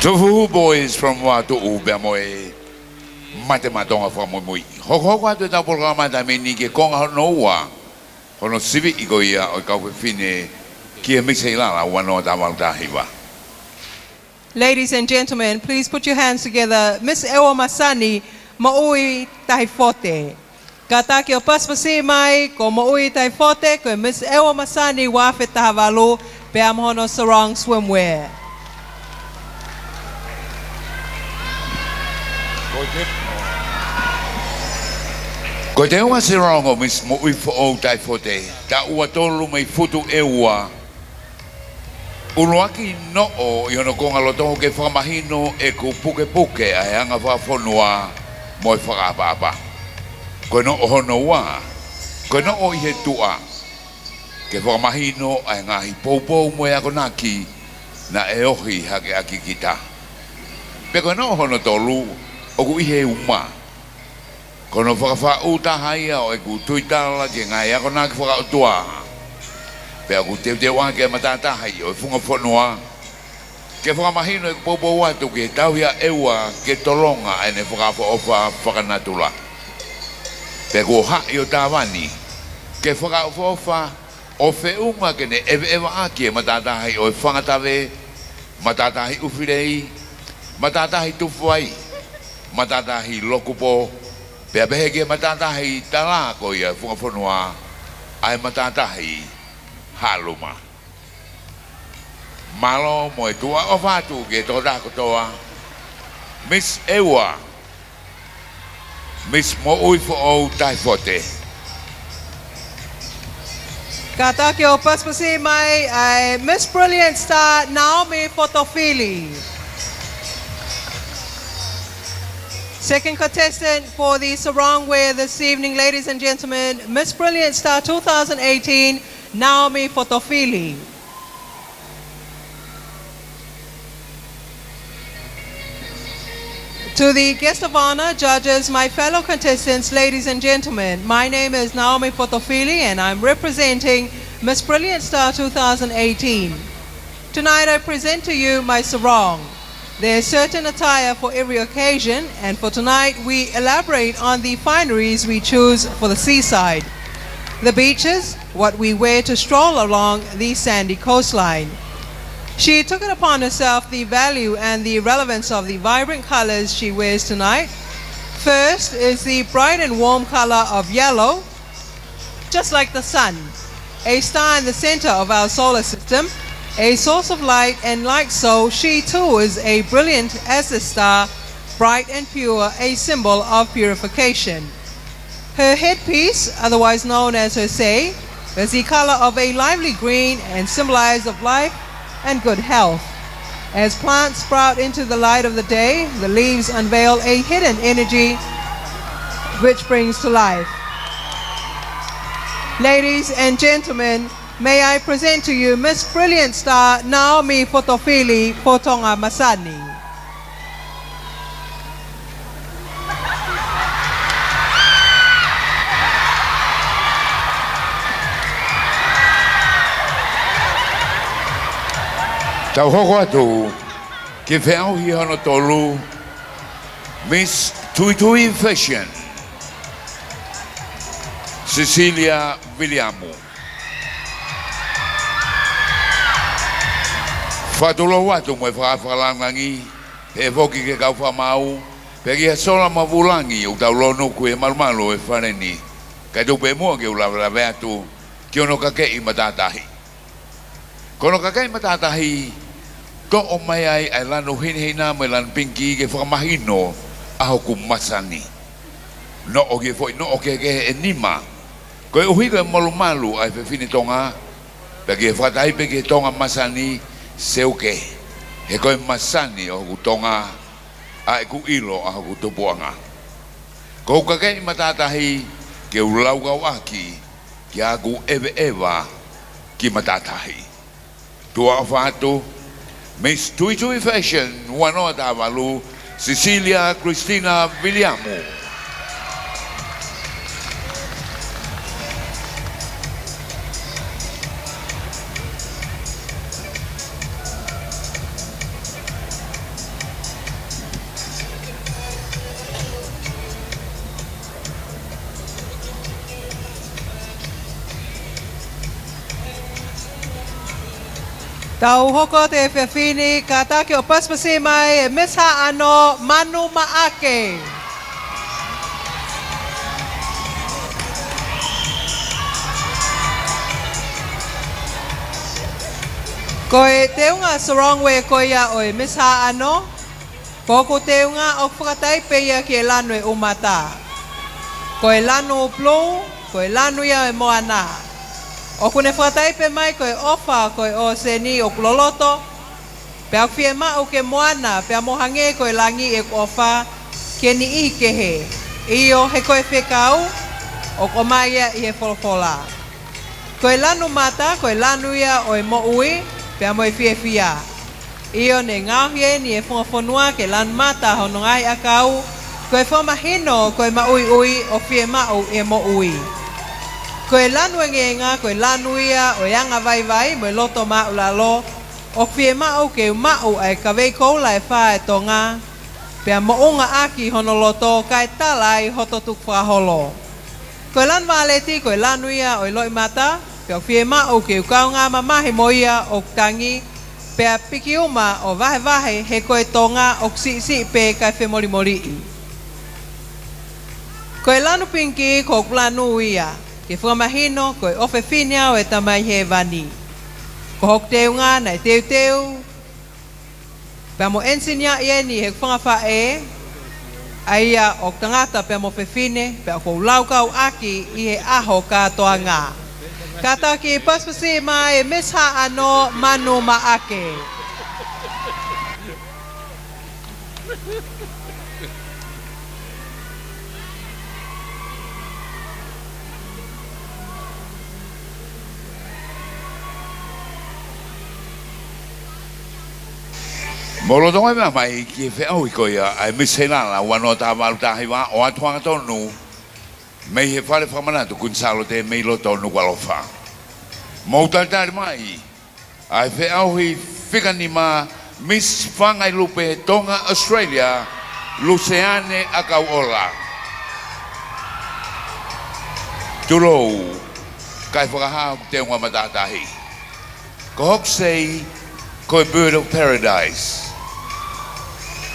Tofuhu Boys from Vavaʻu pea mo e Mate Maʻa Tonga fakamuimui. Hokohoko atu ʻetau polokalama taimi ni ki he konga hono ua, hono siviʻi ko ia ʻo e kau fefine ki he Misi ʻi Lala ua noa taha valu taha hiva. Ladies and gentlemen, please put your hands together. Miss ʻEua Masani, Moʻui Tahi Fote. Kātaki ʻo pasipasi mai, ko Moʻui Tahi Fote, ko e Miss ʻEua Masani ua afe taha valu, pea mo hono sarong swimwear. Ko e teunga sarong ʻo Miss Moʻui Foʻou Tahi Fote, taʻu ua tolu mei Futu ʻEua, ʻuluaki noʻo ʻi hono konga loto ke fakamahino ʻeku pukepuke ʻa e anga fakafonua mo e fakaʻapaʻapa. Ko e noʻo hono ua, ko e noʻo ʻi he tuʻa, ke fakamahino ʻa e ngaahi poupou mo e akonaki naʻe ohi hake ʻaki kita. Pea ko e noʻo hono tolu, ʻoku ʻi he uma. Ko hono fakafaʻu taha ia ʻo ʻeku tuitala ki he ngaahi akonaki fakaʻotua. Pea ʻoku teuteu ʻaki ʻa e matātahi ʻo e funga fonua ke fakamahino ʻeku poupou atu ki he tauhi ʻa ʻEua ke tolonga ʻene fakaʻofoʻofa fakanatula. Pea kuo haʻi ʻo tāvani ke fakaʻofoʻofa ʻo feʻunga ke ne ʻeveʻeva ʻaki e matātahi ʻo e Fangatave, matātahi ʻUfilei, matātahi Tufuai, matātahi Lokupo, pea pehē ki he matātahi tala ko ia ʻo e funga fonua, ʻa e matātahi Haʻaluma. Mālō mo e tuʻa ʻofa atu ki he tokotaha kotoa, Miss ʻEua, Miss Moʻui Foʻou Tahi Fote. Kātaki ʻo pasipasi mai ʻa e Miss Brilliant Star, Naomi Fotofili. Second contestant for the sarong wear this evening, ladies and gentlemen, Miss Brilliant Star two thousand eighteen, Naomi Fotofili. To the guest of honor, judges, my fellow contestants, ladies and gentlemen, my name is Naomi Fotofili and I'm representing Miss Brilliant Star two thousand eighteen. Tonight I present to you my sarong. There's certain attire for every occasion, and for tonight we elaborate on the fineries we choose for the seaside. The beaches, what we wear to stroll along the sandy coastline. She took it upon herself the value and the relevance of the vibrant colors she wears tonight. First is the bright and warm color of yellow, just like the sun, a star in the center of our solar system, a source of light, and like so, she too is a brilliant as the star, bright and pure, a symbol of purification. Her headpiece, otherwise known as her sei, is the color of a lively green and symbolized of life and good health. As plants sprout into the light of the day, the leaves unveil a hidden energy which brings to life. Ladies and gentlemen, may I present to you Miss Brilliant Star Naomi Fotofili for Tonga Masani. Tau hoko atu ki he feʻauhi hono tolu, Miss Tuitui Fashion, Cecilia Viliamu. Fakatulou atu mo e faka-, fakalāngilangi, pehē foki ki he kau fakamaau, pea ki he sola mo e vūlangi ʻoku tau lōnuku he malumalu ʻo e fale ni. Kae tuku pē muʻa ke u lavelave atu ki hono kakeʻi matātahi. Ko hono kakeʻi matātahi, toʻo mai ai ʻa e lanu hinehina mo e lanu pingikī ke fakamahino ʻa hoku masani. Noʻo ki he foʻi noʻo kehekehe ʻe nima. Koeʻuhi ko e malumalu ʻa e fefine Tonga, pea ki he fakataha pē ki he Tonga masani, seuke, he ko e masani ʻo hoku Tonga, ʻa ʻeku ʻilo ʻa hoku tupuʻanga. Ko hoku kakeʻi matātahi ke u laukau ʻaki ki haʻaku ʻeveʻeva ki matātahi. Tuʻa ʻofa atu, Miss Tuitui Fashion, ua noa taha valu, Cecilia Christina Viliamu. Tau hoko atu he efiafi ni, kātaki ʻo pasipasi mai e Miss Haʻano, Manu Maʻake. Ko e teunga sarong wear ko ia ʻo e Miss Haʻano, ko hoku teunga ʻoku fakataipe ia ki he lanu ʻo e ʻumata. Ko e lanu blue, ko e lanu ia ʻo e moana. ʻOku ne fakataipe mai ko e ʻofa, ko e ʻōseni ʻoku loloto, pea ʻoku fiemaʻu ke moana, pea mo hangē ko e langi ʻeku ʻofa ki he niʻihi kehe. ʻIo, he ko e fekau ʻoku ʻomai ia ʻi he folofola. Ko e lanu mata, ko e lanu ia ʻo e moʻui, pea mo e fiefia. ʻIo, ne ngaohi eni ʻe he funga fonua ke lanu mata hono ngaahi ʻakau, ko e fakamahino ko e maʻuiʻui ʻoku fiemaʻu ʻi he moʻui. Ko e lanu engeenga, ko e lanu ia ʻo e anga vaivai mo e loto māʻulalo, ʻoku fiemaʻu ke u maʻu ʻa e kavei koula ʻe fā ʻa e Tonga, pea moʻunga ʻaki hono loto kae tala ai hoto tukufakaholo. Ko e lanu vāleti, ko e lanu ia ʻo e loʻimata, pea ʻoku fiemaʻu ke u kaungā mamahi mo ia ʻoku tangi, pea piki uma ʻo vahevahe he ko e Tonga ʻoku siʻisiʻi pē kae femolimoliʻi. Ko e lanu pinki, ko hoku lanu ia, ke fakamahino ko e ʻofefine au ʻo e Tamai Hēvani. Ko hoku teunga naʻe teuteu pea mo ʻenisiniaʻi eni ʻe heʻeku fanga faʻē, ʻa ia ʻoku tangata pea mo fefine, pea ʻoku ou laukau ʻaki ʻi he ʻaho kātoanga. Kātaki pasipasi mai e Miss Haʻano, Manu Maʻake. Mou loto mai mā mai ki he feʻauhi ko ia ʻa e Miss Heilala ua noa taha valu taha hiva, ʻoatu hangatonu mei he Fale Fakamanatu Kuini Sālote mei loto Nukuʻalofa. Mou talitali mai ʻa e feʻauhi fika nima, Miss Fangailupe Tonga Australia, Luseane ʻAkauʻola. Tulou, kae fakahā hoku teunga matātahi. Ko hoku sei, ko e Bird of Paradise.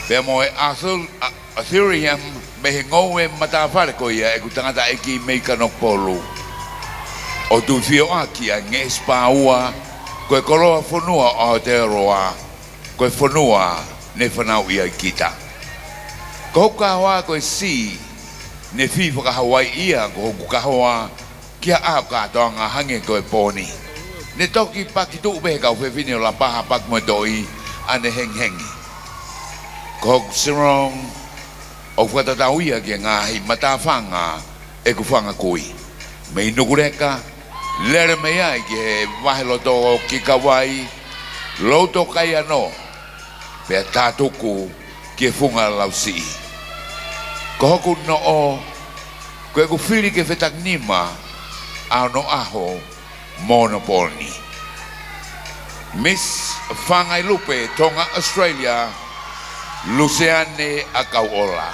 Pea mo e Arthur, a, Athurium mei he ngoue matāfale ko ia ʻeku tangataʻeiki mei Kanokupolu. ʻO tuʻu fio ʻaki ʻa e ngeʻesi pāua, ko e koloa fonua ʻo Aotearoa, ko e fonua ne fanauʻi ai kita. Ko hoku kahoa ko e C, ne fī faka-Hawaiʻi ia ko hoku kahoa, ki ha ʻaho kātoanga hangē ko e pō ni. Ne toki pakituʻu pē he kau fefine ʻo Lapaha, Paku mo e Toʻi, ʻa ne hengihengi. Ko hoku sarong, ʻoku fakatatau ia ki he ngaahi matāfanga ʻeku fanga kui. Mei Nukuleka, lele mei ai ki he vaheloto ʻo Kikavai, Loutokaiano, pea tātuku ki he funga lausiʻi. Ko hoku noʻo, ko ʻeku fili ke fetakinima ʻa hono ʻaho mo hono pō ni. Miss Fangailupe Tonga Australia, Luseane ʻAkauʻola.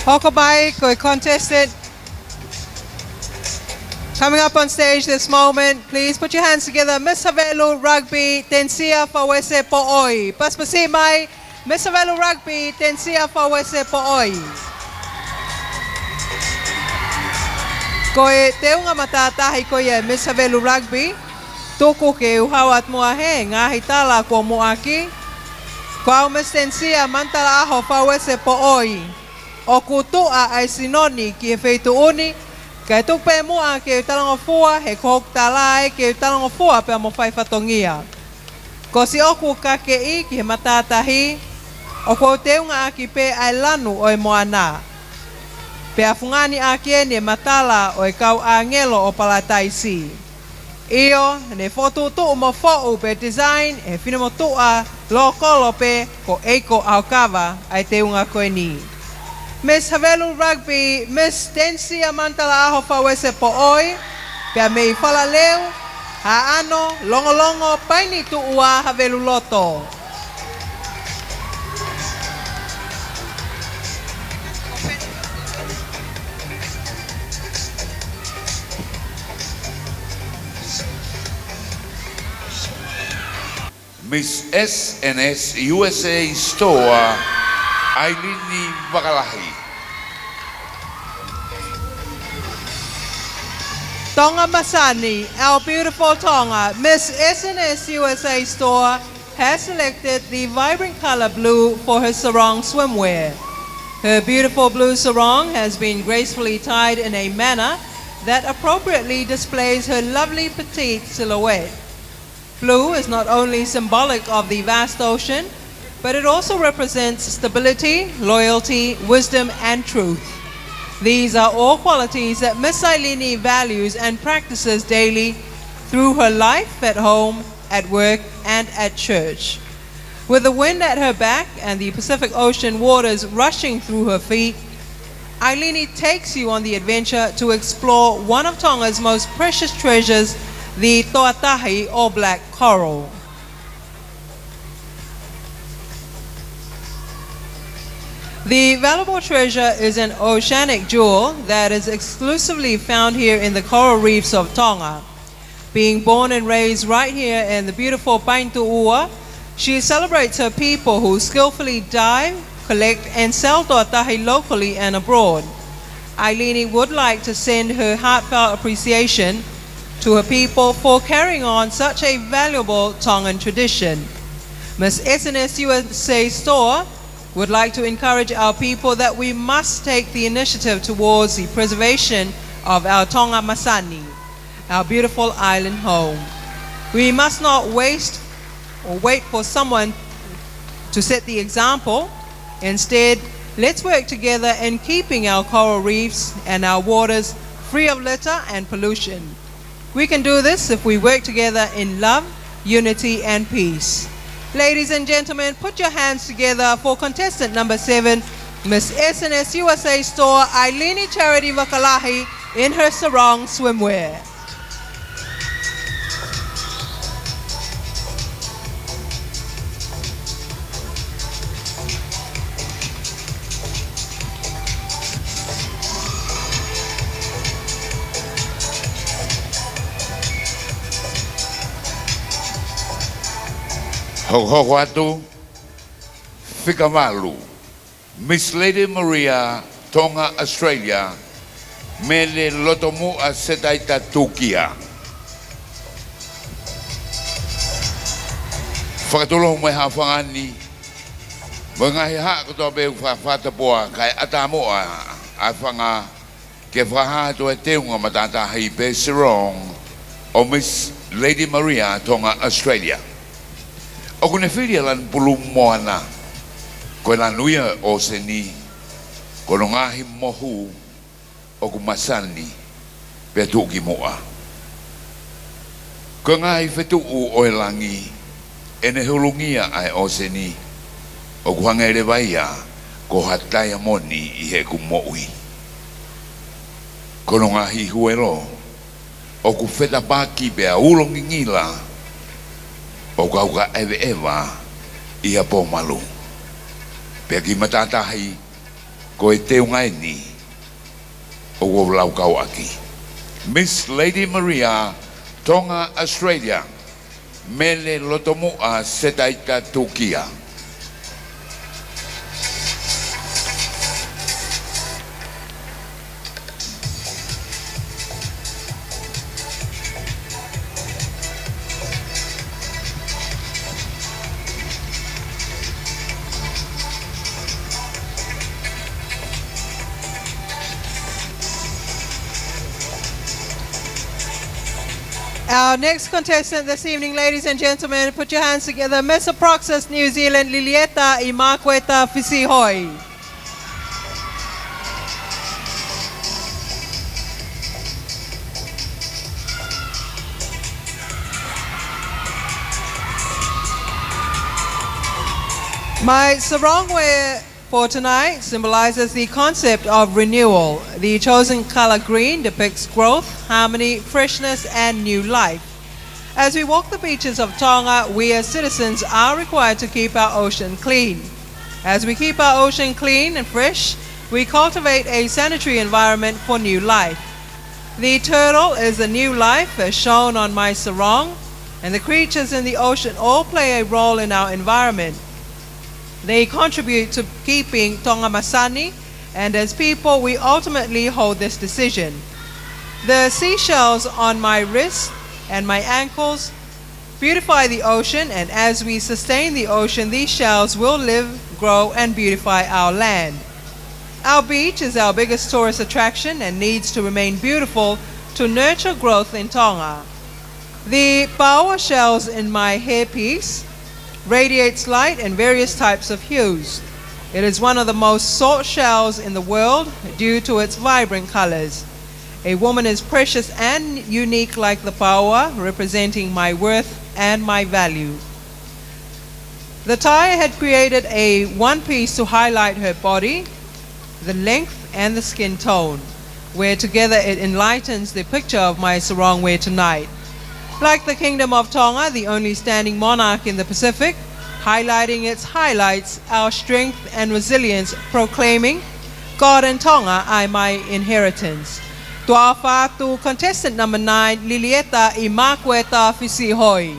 Hoko mai ko e contestant coming up on stage this moment. Please put your hands together. Miss Havelu Rugby, Tensia Fauese Poʻoi. Pasipasi mai, Miss Havelu Rugby, Tensia Fauese Poʻoi. Ko e teunga matātahi ko ia e Miss Havelu Rugby, tuku ke u hao atu muʻa he ngaahi tala kuo muʻaki. Ko au Miss Tensia Manutalaʻaho Fauese Poʻoi. ʻOku tuʻa ʻa e sino ni ki he feituʻu ni, kae tuku pē muʻa ke u talangofua, he ko hoku tala ē ke u talangofua pea mo fai fatongia. Ko siʻoku kakeʻi ki he matātahi, ʻoku ou teunga ʻaki pē ʻa e lanu ʻo e moana. Pea fungani ʻaki eni e matala ʻo e kau ʻāngelo ʻo Palataisi. ʻIo, ne fokotuʻutuʻu mo foʻu pē design ʻe he finemotuʻa lōkolo pē ko ʻEiko ʻAhokava ʻa e teunga ko eni. Miss Havelu Rugby, Miss Tensia Mantala Aho Fauese Poʻoi, pea mei Falaleu, Haʻano, Longolongo, Painituʻua, Haveluloto. Miss S N S U S A Store, ʻAilini Vakalahi. Tonga Masani, our beautiful Tonga, Miss S N S U S A Store, has selected the vibrant color blue for her sarong swimwear. Her beautiful blue sarong has been gracefully tied in a manner that appropriately displays her lovely petite silhouette. Blue is not only symbolic of the vast ocean, but it also represents stability, loyalty, wisdom, and truth. These are all qualities that Miss ʻAilini values and practices daily through her life at home, at work, and at church. With the wind at her back and the Pacific Ocean waters rushing through her feet, ʻAilini takes you on the adventure to explore one of Tonga's most precious treasures, the toatahi or black coral. The valuable treasure is an oceanic jewel that is exclusively found here in the coral reefs of Tonga. Being born and raised right here in the beautiful Painituʻua, she celebrates her people who skillfully dive, collect, and sell toatahi locally and abroad. ʻAilini would like to send her heartfelt appreciation to her people for carrying on such a valuable Tongan tradition. Miss S N S U S A Store would like to encourage our people that we must take the initiative towards the preservation of our Tonga Masani, our beautiful island home. We must not waste or wait for someone to set the example. Instead, let's work together in keeping our coral reefs and our waters free of litter and pollution. We can do this if we work together in love, unity, and peace. Ladies and gentlemen, put your hands together for contestant number seven, Miss S N S U S A Store, ʻAilini Charity Vakalahi, in her sarong swimwear. Hokohoko atu, fika valu. Miss Lady Maria, Tonga, Australia, Mele Lotomuʻa Setaita, Tūkia. Fakatulou mo e haʻofanga ni, mo e ngaahi haʻa kotoa pē ʻoku fakafatapuʻa kae ʻatā muʻa ʻa e fanga ke fakahā atu e teunga matātahi pe sarong ʻo Miss Lady Maria, Tonga, Australia. ʻOku ne fili ʻa e lanu pulu moana, ko e lanu ia ʻo e ʻōseni, ko hono ngaahi mohu ʻoku masani pea tuʻukimuʻa. Ko e ngaahi fetuʻu ʻo e langi, ʻene hulungia ʻa e ʻōseni, ʻoku hangē leva ia ko ha taiamoni ʻi heʻeku moʻui. Ko hono ngaahi huelo ʻoku fetapaki pea ulo ngingila, ʻoku ou kau ʻeveʻeva ʻi ha pōmalu. Pea ki matātahi, ko e teunga eni ʻoku ou laukau ʻaki. Miss Lady Maria, Tonga, Australia, Mele Lotomuʻa Setaita, Tūkia. Our next contestant this evening, ladies and gentlemen, put your hands together, Miss Aproxis New Zealand, Lilieta ʻImakueta Fisihoi. Mei he sarong ʻo e for tonight symbolizes the concept of renewal. The chosen color green depicts growth, harmony, freshness, and new life. As we walk the beaches of Tonga, we as citizens are required to keep our ocean clean. As we keep our ocean clean and fresh, we cultivate a sanitary environment for new life. The turtle is a new life, as shown on my sarong, and the creatures in the ocean all play a role in our environment. They contribute to keeping Tonga masani, and as people, we ultimately hold this decision. The seashells on my wrist and my ankles beautify the ocean, and as we sustain the ocean, these shells will live, grow, and beautify our land. Our beach is our biggest tourist attraction and needs to remain beautiful to nurture growth in Tonga. The paoa shells in my hairpiece radiates light in various types of hues. It is one of the most sought shells in the world due to its vibrant colors. A woman is precious and unique like the paoa, representing my worth and my value. The tie had created a one piece to highlight her body, the length, and the skin tone, where together it enlightens the picture of my sarong wear tonight. Like the Kingdom of Tonga, the only standing monarch in the Pacific, highlighting its highlights, our strength and resilience, proclaiming, "God and Tonga are my inheritance." Tuʻa ʻofa atu, contestant number nine, Lilieta ʻImakueta Fisiʻihoi.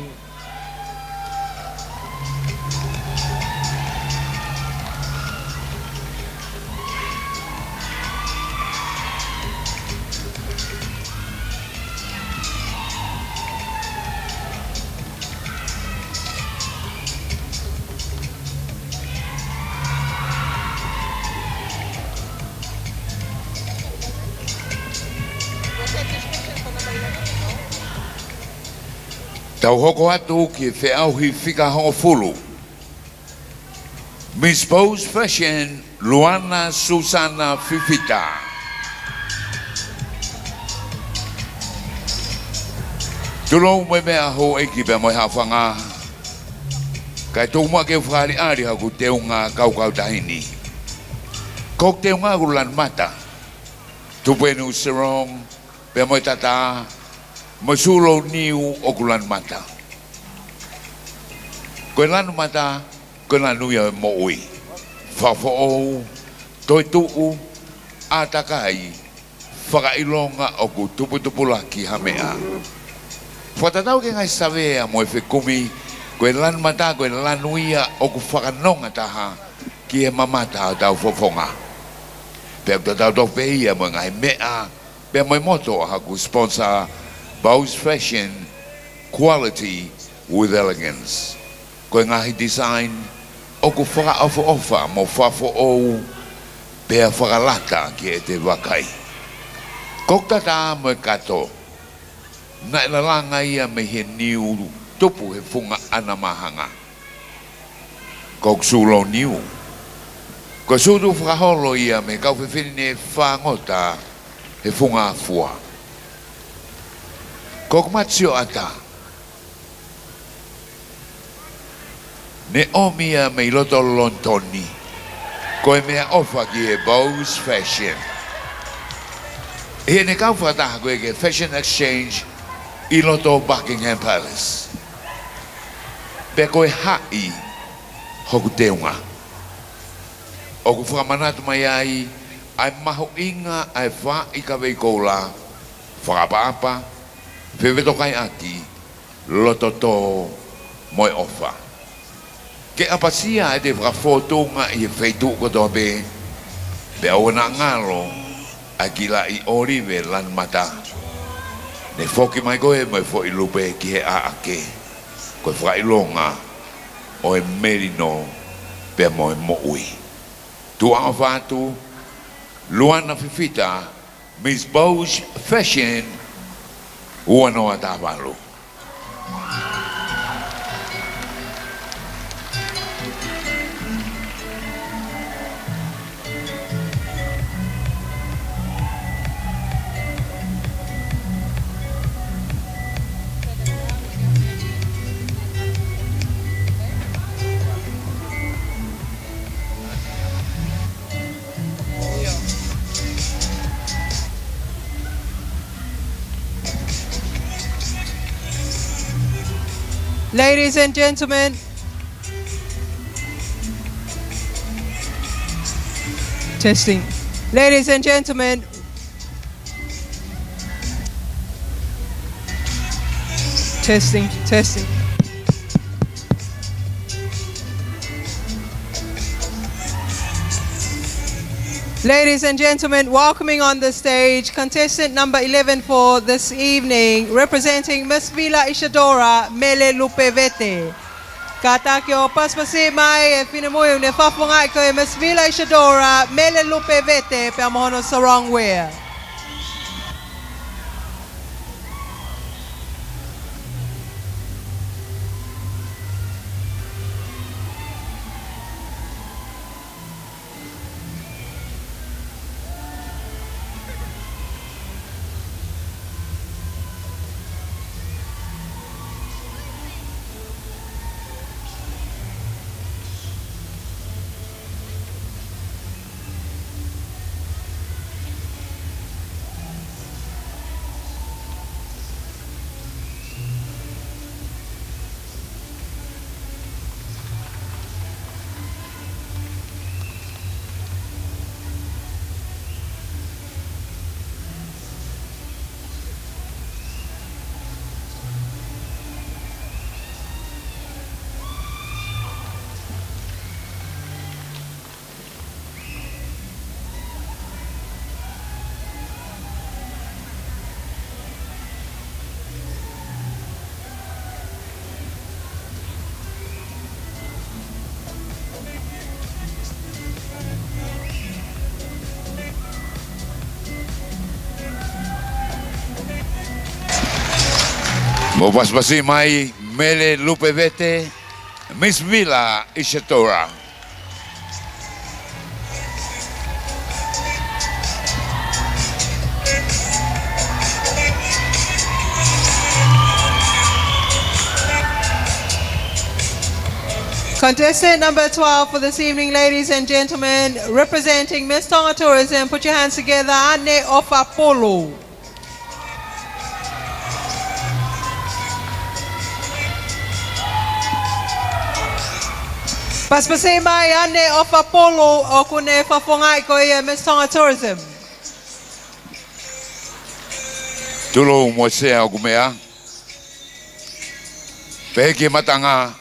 Tau hoko atu ki he feʻauhi fika hongofulu. Miss Bowes Fashion, Luana Susana Fifita. Tulou mo e meʻa houʻeiki pea mo e haʻofanga, kae tuku muʻa ke u fakaʻaliʻali haku teunga kautaha ni. Ko hoku teunga ʻoku lanu mata, tupenu sarong, pea mo e tatā, mo e sūlou niu ʻoku lanu mata. Ko e lanu mata, ko e lanu ia ʻo e moʻui. Fakafoʻou, toetuʻu, ʻātakai, fakaʻilonga ʻoku tuputupulaki ha meʻa. Fakatatau ki he ngaahi savea mo e fekumi, ko e lanu mata, ko e lanu ia ʻoku fakanonga taha ki he mamata ʻo hotau fofonga. Pea ʻoku tatau tofu pē ia mo e ngaahi meʻa, pea mo e moto ʻa haku sponsor, Bowes Fashion, quality with elegance. Ko e ngaahi design ʻoku fakaʻofoʻofa mo fakafoʻou, pea fakalata ki heʻete vakai. Ko hoku tatā mo e kato, naʻe lalanga ia mei he niu tupu he funga ʻanamahanga. Ko hoku sūlou niu, ko e sūtu fakaholo ia mei he kau fefine fāngota he funga afua. Ko hoku mata sioʻata, ne ʻomi ia mei loto Lonitoni, ko e meʻaʻofa ki he Bowes Fashion. ʻI heʻene kau fakataha ko ē ki he Fashion Exchange ʻi loto Buckingham Palace. Pea ko e haʻi hoku teunga. ʻOku fakamanatu mai ai ʻa e mahuʻinga ʻa e faaʻi kavei koula, fakaʻapaʻapa, fevetokaiʻaki, loto tō mo e ʻofa. Ke ʻapasia ʻete fakafōtunga ʻi he feituʻu kotoa pē, pea ʻoua naʻa ngalo ʻa e kiʻi laʻi ʻōlive lanu mata. Ne foki mai ko ē mo e foʻi lupe ki he ʻaʻake, ko e fakaʻilonga ʻo e melino pea mo e moʻui. Tuʻa ʻofa atu, Luana Fifita, Miss Bowes Fashion, ua noa taha valu. Ladies and gentlemen. Testing. Ladies and gentlemen. Testing, testing. Ladies and gentlemen, welcoming on the stage contestant number eleven for this evening, representing Miss Vila Isadora, Mele Lupevete. Kātaki ʻo pasipasi mai e finemui ʻoku ne fakafofongaʻi ko e Miss Vila Isadora, Mele Lupevete, pea mo hono sarong wear. Mou pasipasi mai, Mele Lupevete, Miss Vila Isadora. Contestant number twelve for this evening, ladies and gentlemen, representing Miss Tonga Tourism, put your hands together, Ane ʻOfapulu. Pasipasi mai Ane ʻOfapulu ʻoku ne fakafofongaʻi ko ia Miss Tonga Tourism. Tulou mo e sea ʻoku meʻa. Pehē ki he matanga,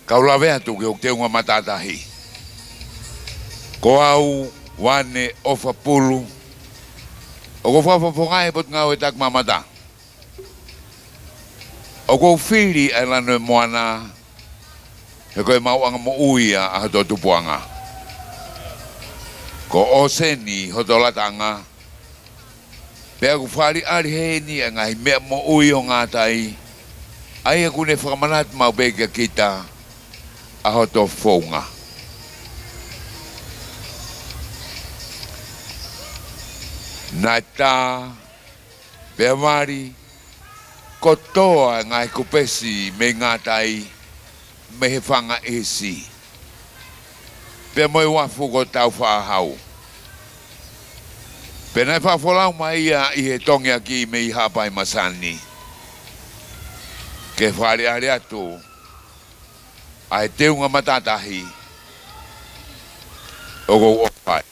kau lave atu ki hoku teunga matātahi. Ko au, Ane ʻOfapulu, ʻoku ou fakafofongaʻi e Potungāue Takimamata. ʻOku ou fili ʻa e lanu ʻo e moana, he ko e maʻuʻanga moʻui ia ʻa hoto tupuʻanga. Ko e ʻōseni hoto lataʻanga, pea ʻoku fakaʻaliʻali heni ʻa e ngaahi meʻa moʻui ʻo ngātai, ʻa ia ʻoku ne fakamanatu maʻu pē kia kita ʻa hoto founga. Naʻe tā, pea vali kotoa e ngaahi kupesi mei ngātai, mei he fanga ʻisi, pea mo e uafu ko Taufaʻāhau. Pea naʻe fakafolau mai ia ʻi he tongiaki mei Haʻapai Masani, ke fakaʻaliʻali atu ʻa e teunga matātahi ʻoku ou ʻofa ai.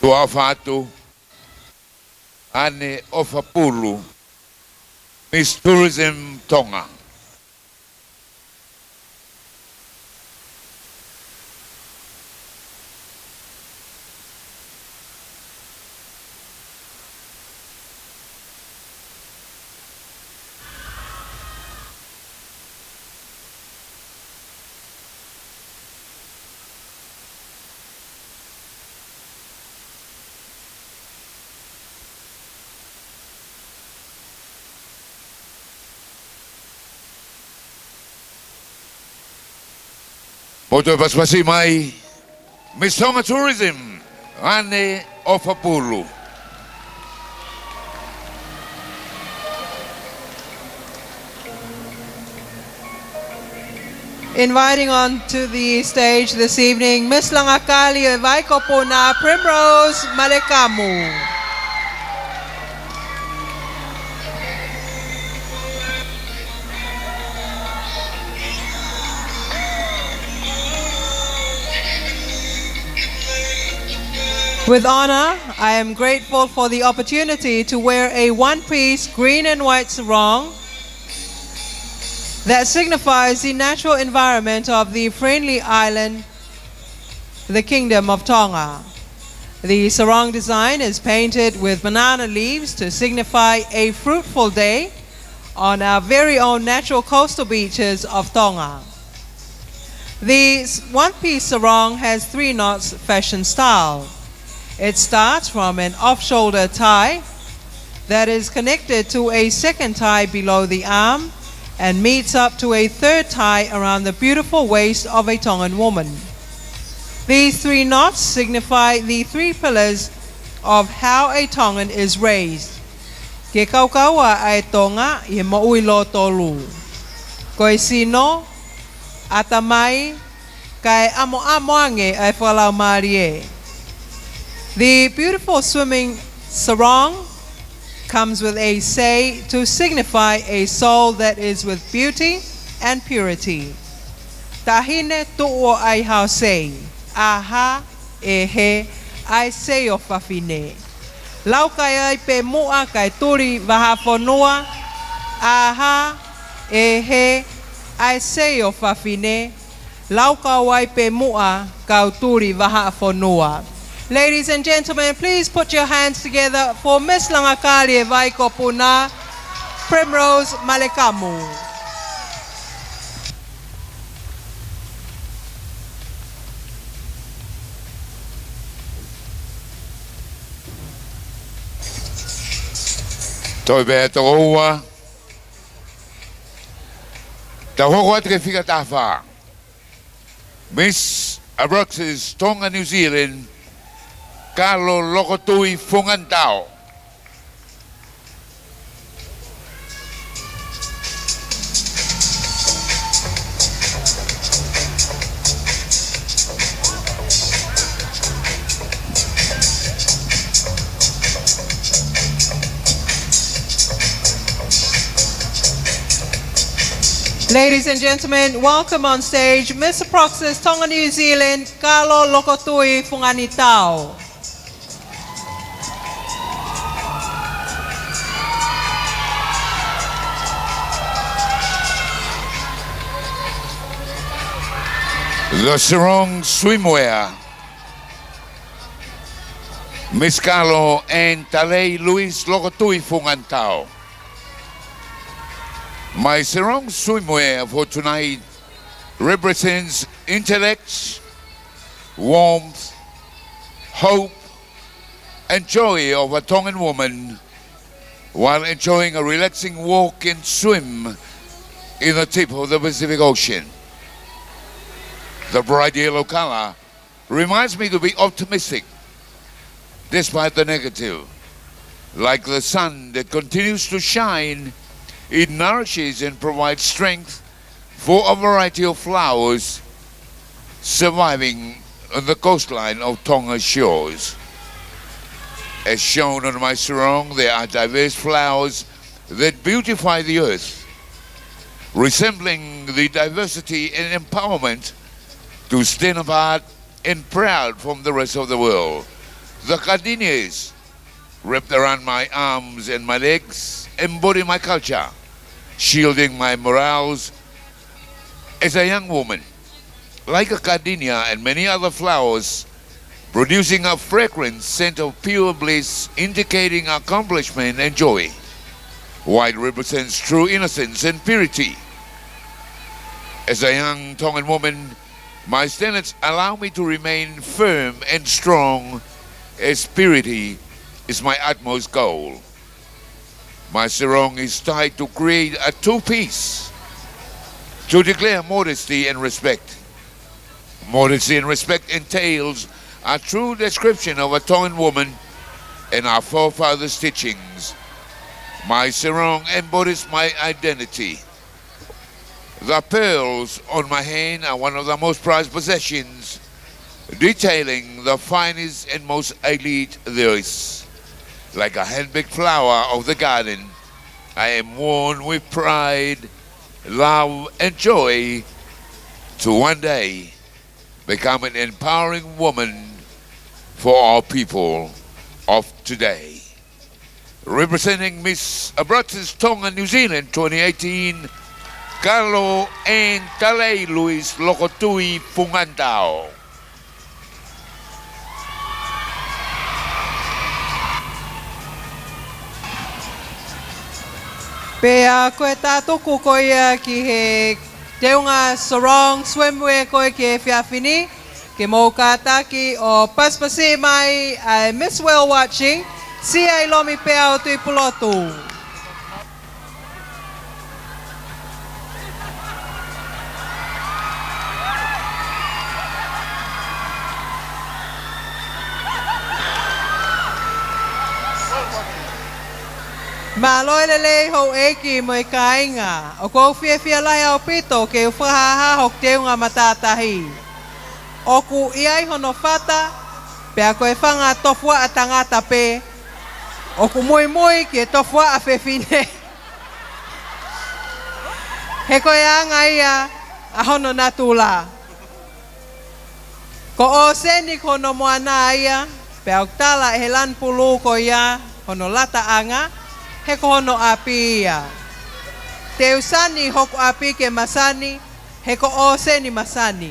Tuʻa ʻofa atu, Ane ʻOfapulu, Miss Tourism Tonga. Mou toe pasipasi mai, Miss Tonga Tourism, Ane ʻOfapulu. Inviting on to the stage this evening, Miss Langakali ʻo e Vaikopuna, Primrose Malekamu. With honor, I am grateful for the opportunity to wear a one-piece green and white sarong that signifies the natural environment of the friendly island, the Kingdom of Tonga. The sarong design is painted with banana leaves to signify a fruitful day on our very own natural coastal beaches of Tonga. The s-, one-piece sarong has three knots fashion style. It starts from an off-shoulder tie that is connected to a second tie below the arm and meets up to a third tie around the beautiful waist of a Tongan woman. These three knots signify the three pillars of how a Tongan is raised. Ke kaukaua ʻa e Tonga ʻi he moʻui lōtolu. Ko e sino, ʻatamai, kae ʻamoʻamo ange ʻa e fakalaumālie. The beautiful swimming sarong comes with a sei to signify a soul that is with beauty and purity. Taʻahine, tuʻu ʻo ʻai hao sei. ʻAha, ʻehe, ʻai sei ʻo fafine. Lau kai ai pē muʻa kae tuli vahaʻafonua. ʻAha, ʻehe, ʻai sei ʻo fafine. Lau kau ai pē muʻa kae tuli vahaʻafonua. Ladies and gentlemen, please put your hands together for Miss Langakalie Vaikopuna, Primrose Malekamu. Toe pē toko ua. Tau hoko atu ki he fika taha fā. Miss Abraxas Tonga New Zealand, Kalo Lokotui Funganitao. Ladies and gentlemen, welcome on stage Miss Abraxas Tonga New Zealand, Kalo Lokotui Funganitao. The sarong swimwear, Miss Kalo and Talei Louise Lokotui Funganitao. My sarong swimwear for tonight represents intellect, warmth, hope, and joy of a Tongan woman while enjoying a relaxing walk and swim in the tip of the Pacific Ocean. The bright yellow color reminds me to be optimistic despite the negative. Like the sun that continues to shine, it nourishes and provides strength for a variety of flowers surviving on the coastline of Tonga shores. As shown on my sarong, there are diverse flowers that beautify the earth, resembling the diversity and empowerment to stand apart and proud from the rest of the world. The gardenias wrapped around my arms and my legs embody my culture, shielding my morals as a young woman. Like a gardenia and many other flowers, producing a fragrant scent of pure bliss, indicating accomplishment and joy. White represents true innocence and purity. As a young Tongan woman, my standards allow me to remain firm and strong, as purity is my utmost goal. My sarong is tied to create a two-piece to declare modesty and respect. Modesty and respect entails a true description of a Tongan woman and our forefathers' teachings. My sarong embodies my identity. The pearls on my hand are one of the most prized possessions, detailing the finest and most elite there is. Like a handpicked flower of the garden, I am worn with pride, love, and joy to one day become an empowering woman for our people of today. Representing Miss Abraxas Tonga New Zealand twenty eighteen, Kalo Ann Talei Louis Lokotui Funganitao. Pea ko e tātuku ko ia ki he teunga Sarong Swimwear ko ē ki he efiafi ni, ke mou kātaki ʻo pasipasi mai ʻa e Miss Whale Watching, Siailomipeau Tuʻipulotu. Mālō e lelei houʻeiki mo e kāinga, ʻoku ou fiefia lahi ʻaupito ke u fakahāhā hoku teunga matātahi. ʻOku ʻi ai hono fata, pea ko e fanga tofuaʻa tangata pē, ʻoku muimui ki he tofuaʻa fefine. He ko e anga ia ʻa hono natula. Ko ʻōseni ko hono moana ia, pea ʻoku tala ʻe he lanu pulū ko ia hono lataʻanga, he ko hono ʻapi ia. Te u sani hoku ʻapi ke masani, he ko ʻōseni masani.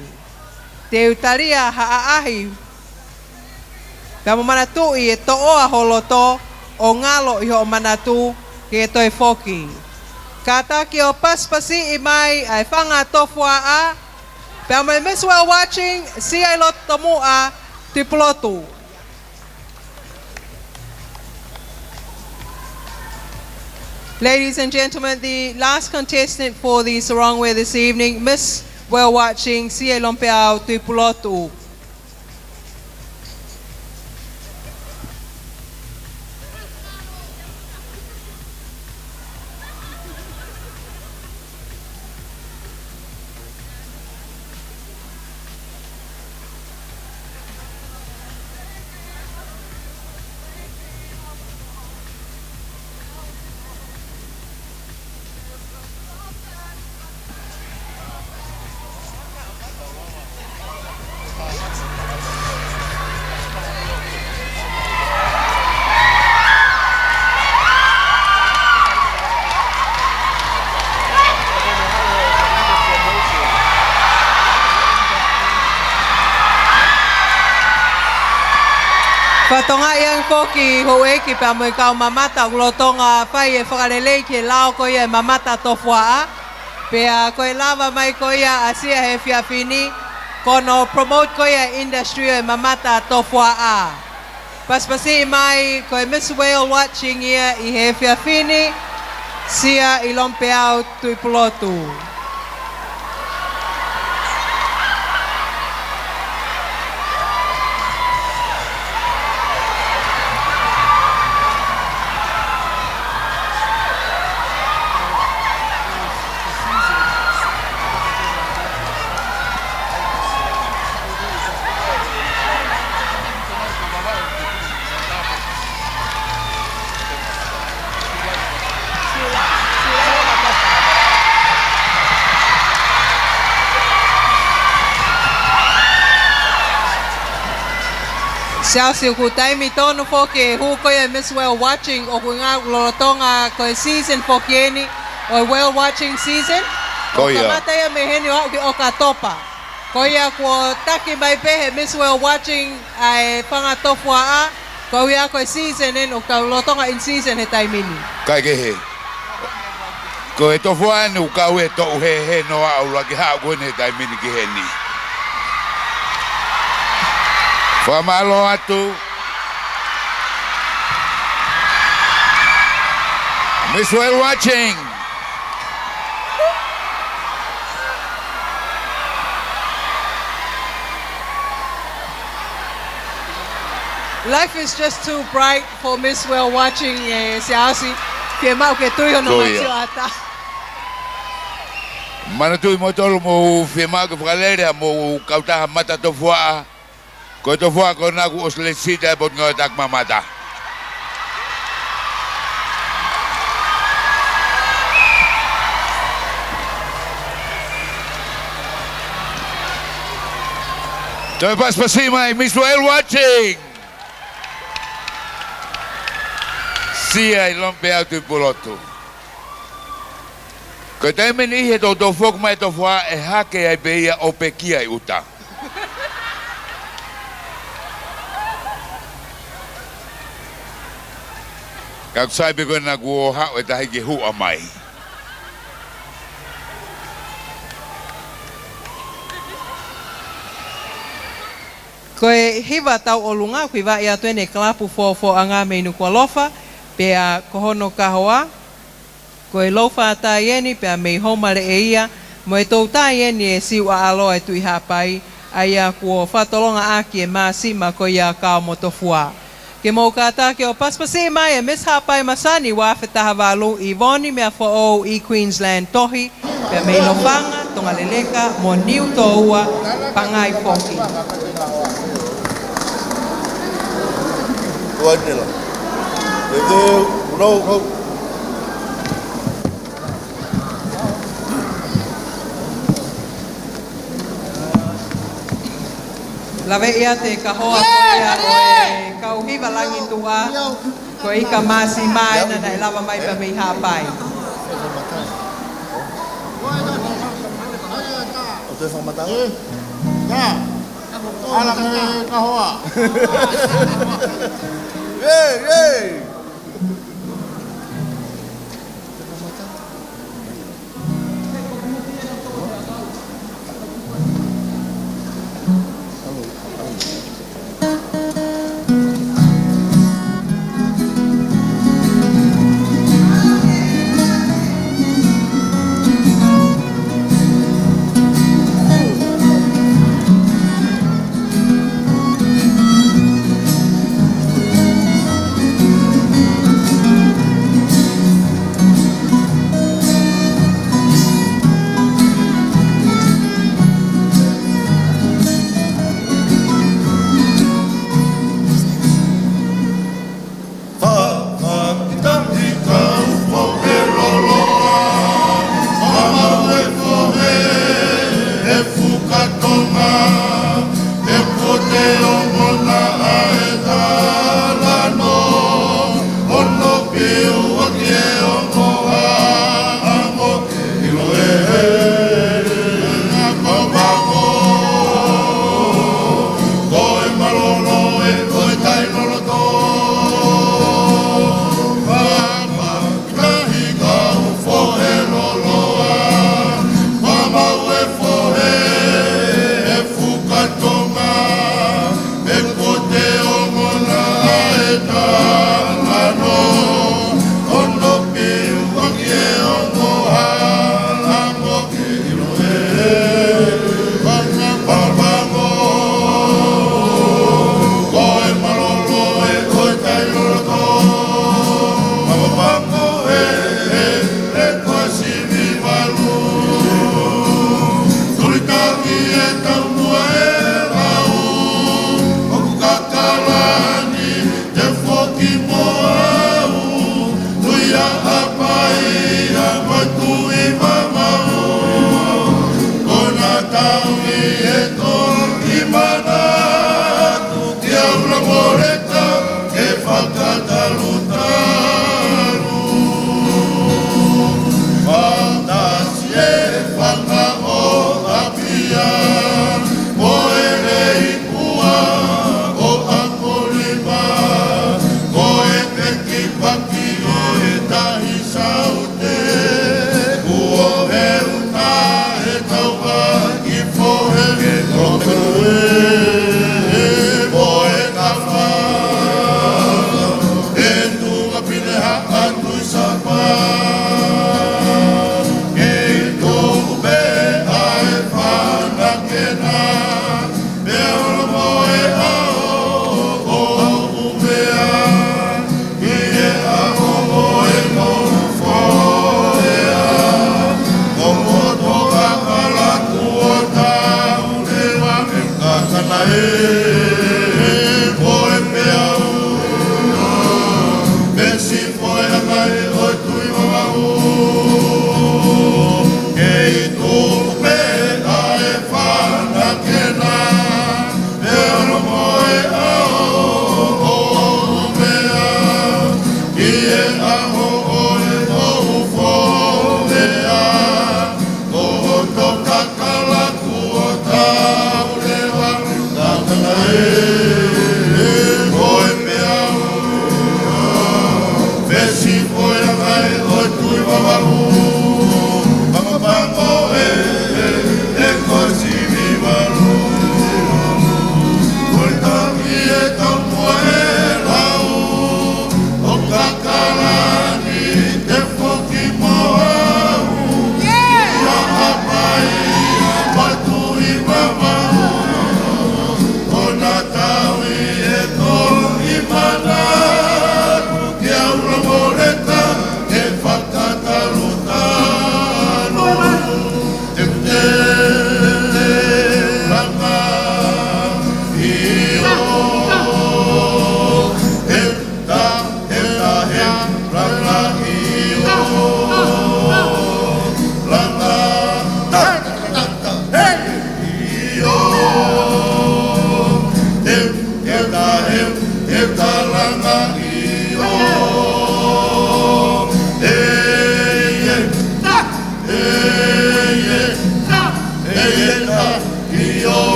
Te u talia ha ʻaʻahi, pea mo manatuʻi e toʻoa ho loto, ʻo ngalo ʻi hoʻo manatu ke toe foki. Kātaki ʻo pasipasiʻi mai ʻa e fanga tofuaʻa, pea mo e Miss Whale Watching, Siailomipeau Tuʻipulotu. Ladies and gentlemen, the last contestant for the Sarong Wear this evening, Miss Whale Watching, Siailomipeau Tuʻipulotu. Fakatokangaʻi ange foki houʻeiki pea mo e kau mamata ʻoku lolotonga fai e fakalelei ki he lao ko ia e mamata tofuaʻa. Pea ko e lava mai ko ia ʻa Sia he efiafi ni, ko hono promote ko ia e industry ʻo e mamata tofuaʻa. Pasipasiʻi mai ko e Miss Whale Watching ia ʻi he efiafi ni, Siailomipeau Tuʻipulotu. Siaosi, ʻoku taimi tonu foki e hū ko ia e Miss Whale Watching, ʻoku ʻi ai ʻa e lolotonga ko e season foki eni ʻo e whale watching season. Ko ia. ʻOku kamata ia mei heni ʻo aʻu ki ʻOkatopa. Ko ia kuo taki mai pē he Miss Whale Watching ʻa e fanga tofuaʻa, ko ia ko e season eni ʻoku tau lolotonga in season he taimi ni. Kaikehe, ko e tofuaʻa eni ʻoku kau he toʻu hē, hē noa ʻo ʻuluaki haʻu ko eni he taimi ni ki heni. Fakamālō atu. Miss Whale Watching. Life is just too bright for Miss Whale Watching, eh, Siaosi. Fiemaʻu ke tui hono Ko ia. mati ʻo ʻata. Manatuʻi moutolu mou fiemaʻu ke fakalele ʻa hoʻomou kautaha mata tofuaʻa. Ko e tofuaʻa ko ena kuo ʻosi lēsisita ʻe he Potungāue Taki Mamata. Toe pasipasi mai, Miss Whale Watching. Sia ʻi Lomipea ʻo Tuʻipulotu. Ko e taimi ʻe niʻihi he toutou foki mai e tofuaʻa ʻe hake ai pē ia ʻo pekia ʻi ʻuta. Ka ʻoku sai pē ko ena kuo haʻu e tahi ke huʻa mai. Ko e hiva tauʻolunga, ʻoku hivaʻi atu eni ʻe he kalapu Fofoʻanga mei Nukuʻalofa, pea ko hono kahoa, ko e Lou Fatai eni, pea mei Houma Leʻeia, mo e toutai eni ʻe Siuʻaʻaloa ʻe Tuʻi Haʻapai, ʻa ia kuo fakatolonga ʻaki e māsima ko ia Kao mo Tofuā. Ke mou kātaki ʻo pasipasi mai e Miss Haʻapai Masani ua afe taha valu, ʻIvoni Meafoʻou ʻi Queensland Tohi, pea mei Lofanga, Tongaleleka, mo Niutōua, Pangai foki. Tuatela. Teu, teu, no, no. Laveʻi atu e kahoa ko ia ʻo e kau hiva langi tuʻa, ko e ika māsima ena naʻe lava mai pē mei Haʻapai. ʻO te fakamatala? Ē, ka. Ala ke kahoa. Ei, ei. Fakafetaʻi kau foʻi loloa, fakamaau e fohe, e fuka Tonga, he kuo te ongona ʻa e talanoa, hono piu ʻaki e ongo haʻamo,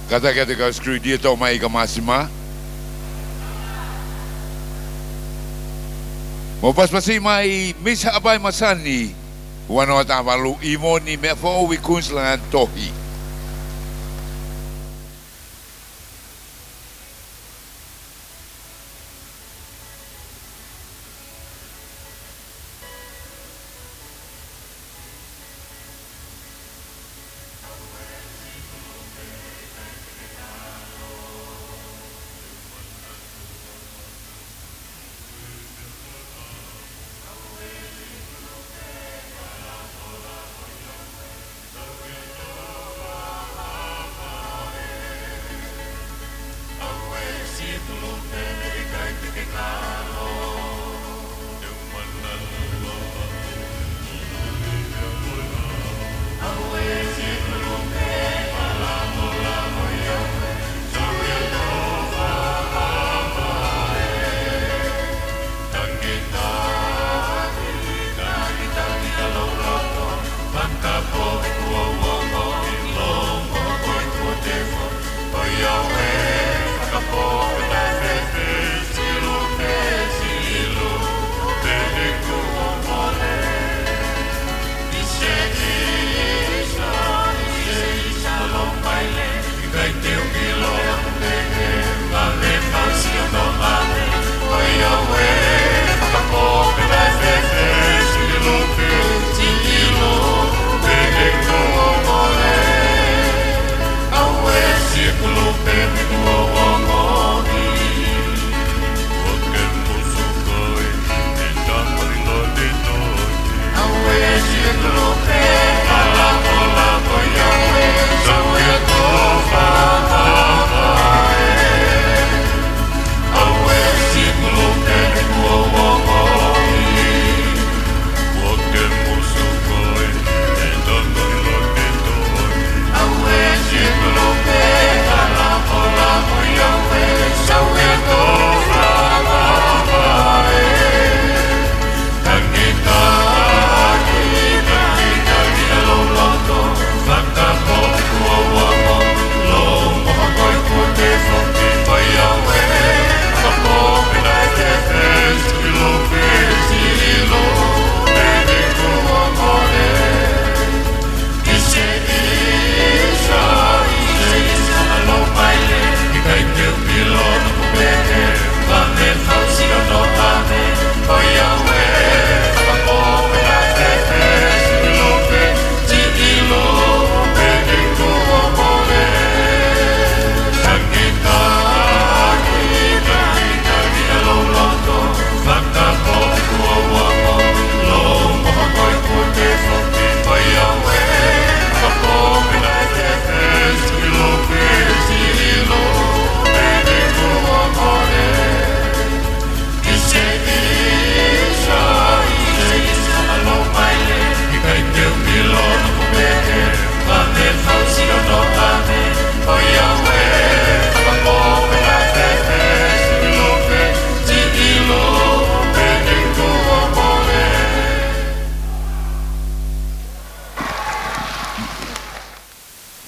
Kātaki atu e kau security ʻo toʻo mai e kaʻa māsima. Mou pasipasi mai Misa ʻApai Masani, ua noa taha valu, ʻImoni Meʻafoʻou ʻi Queensland, tohi.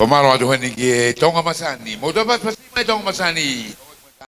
Fakamālō atu heni ki he Tonga Masani. Mou toe pasipasi mai Tonga Masani.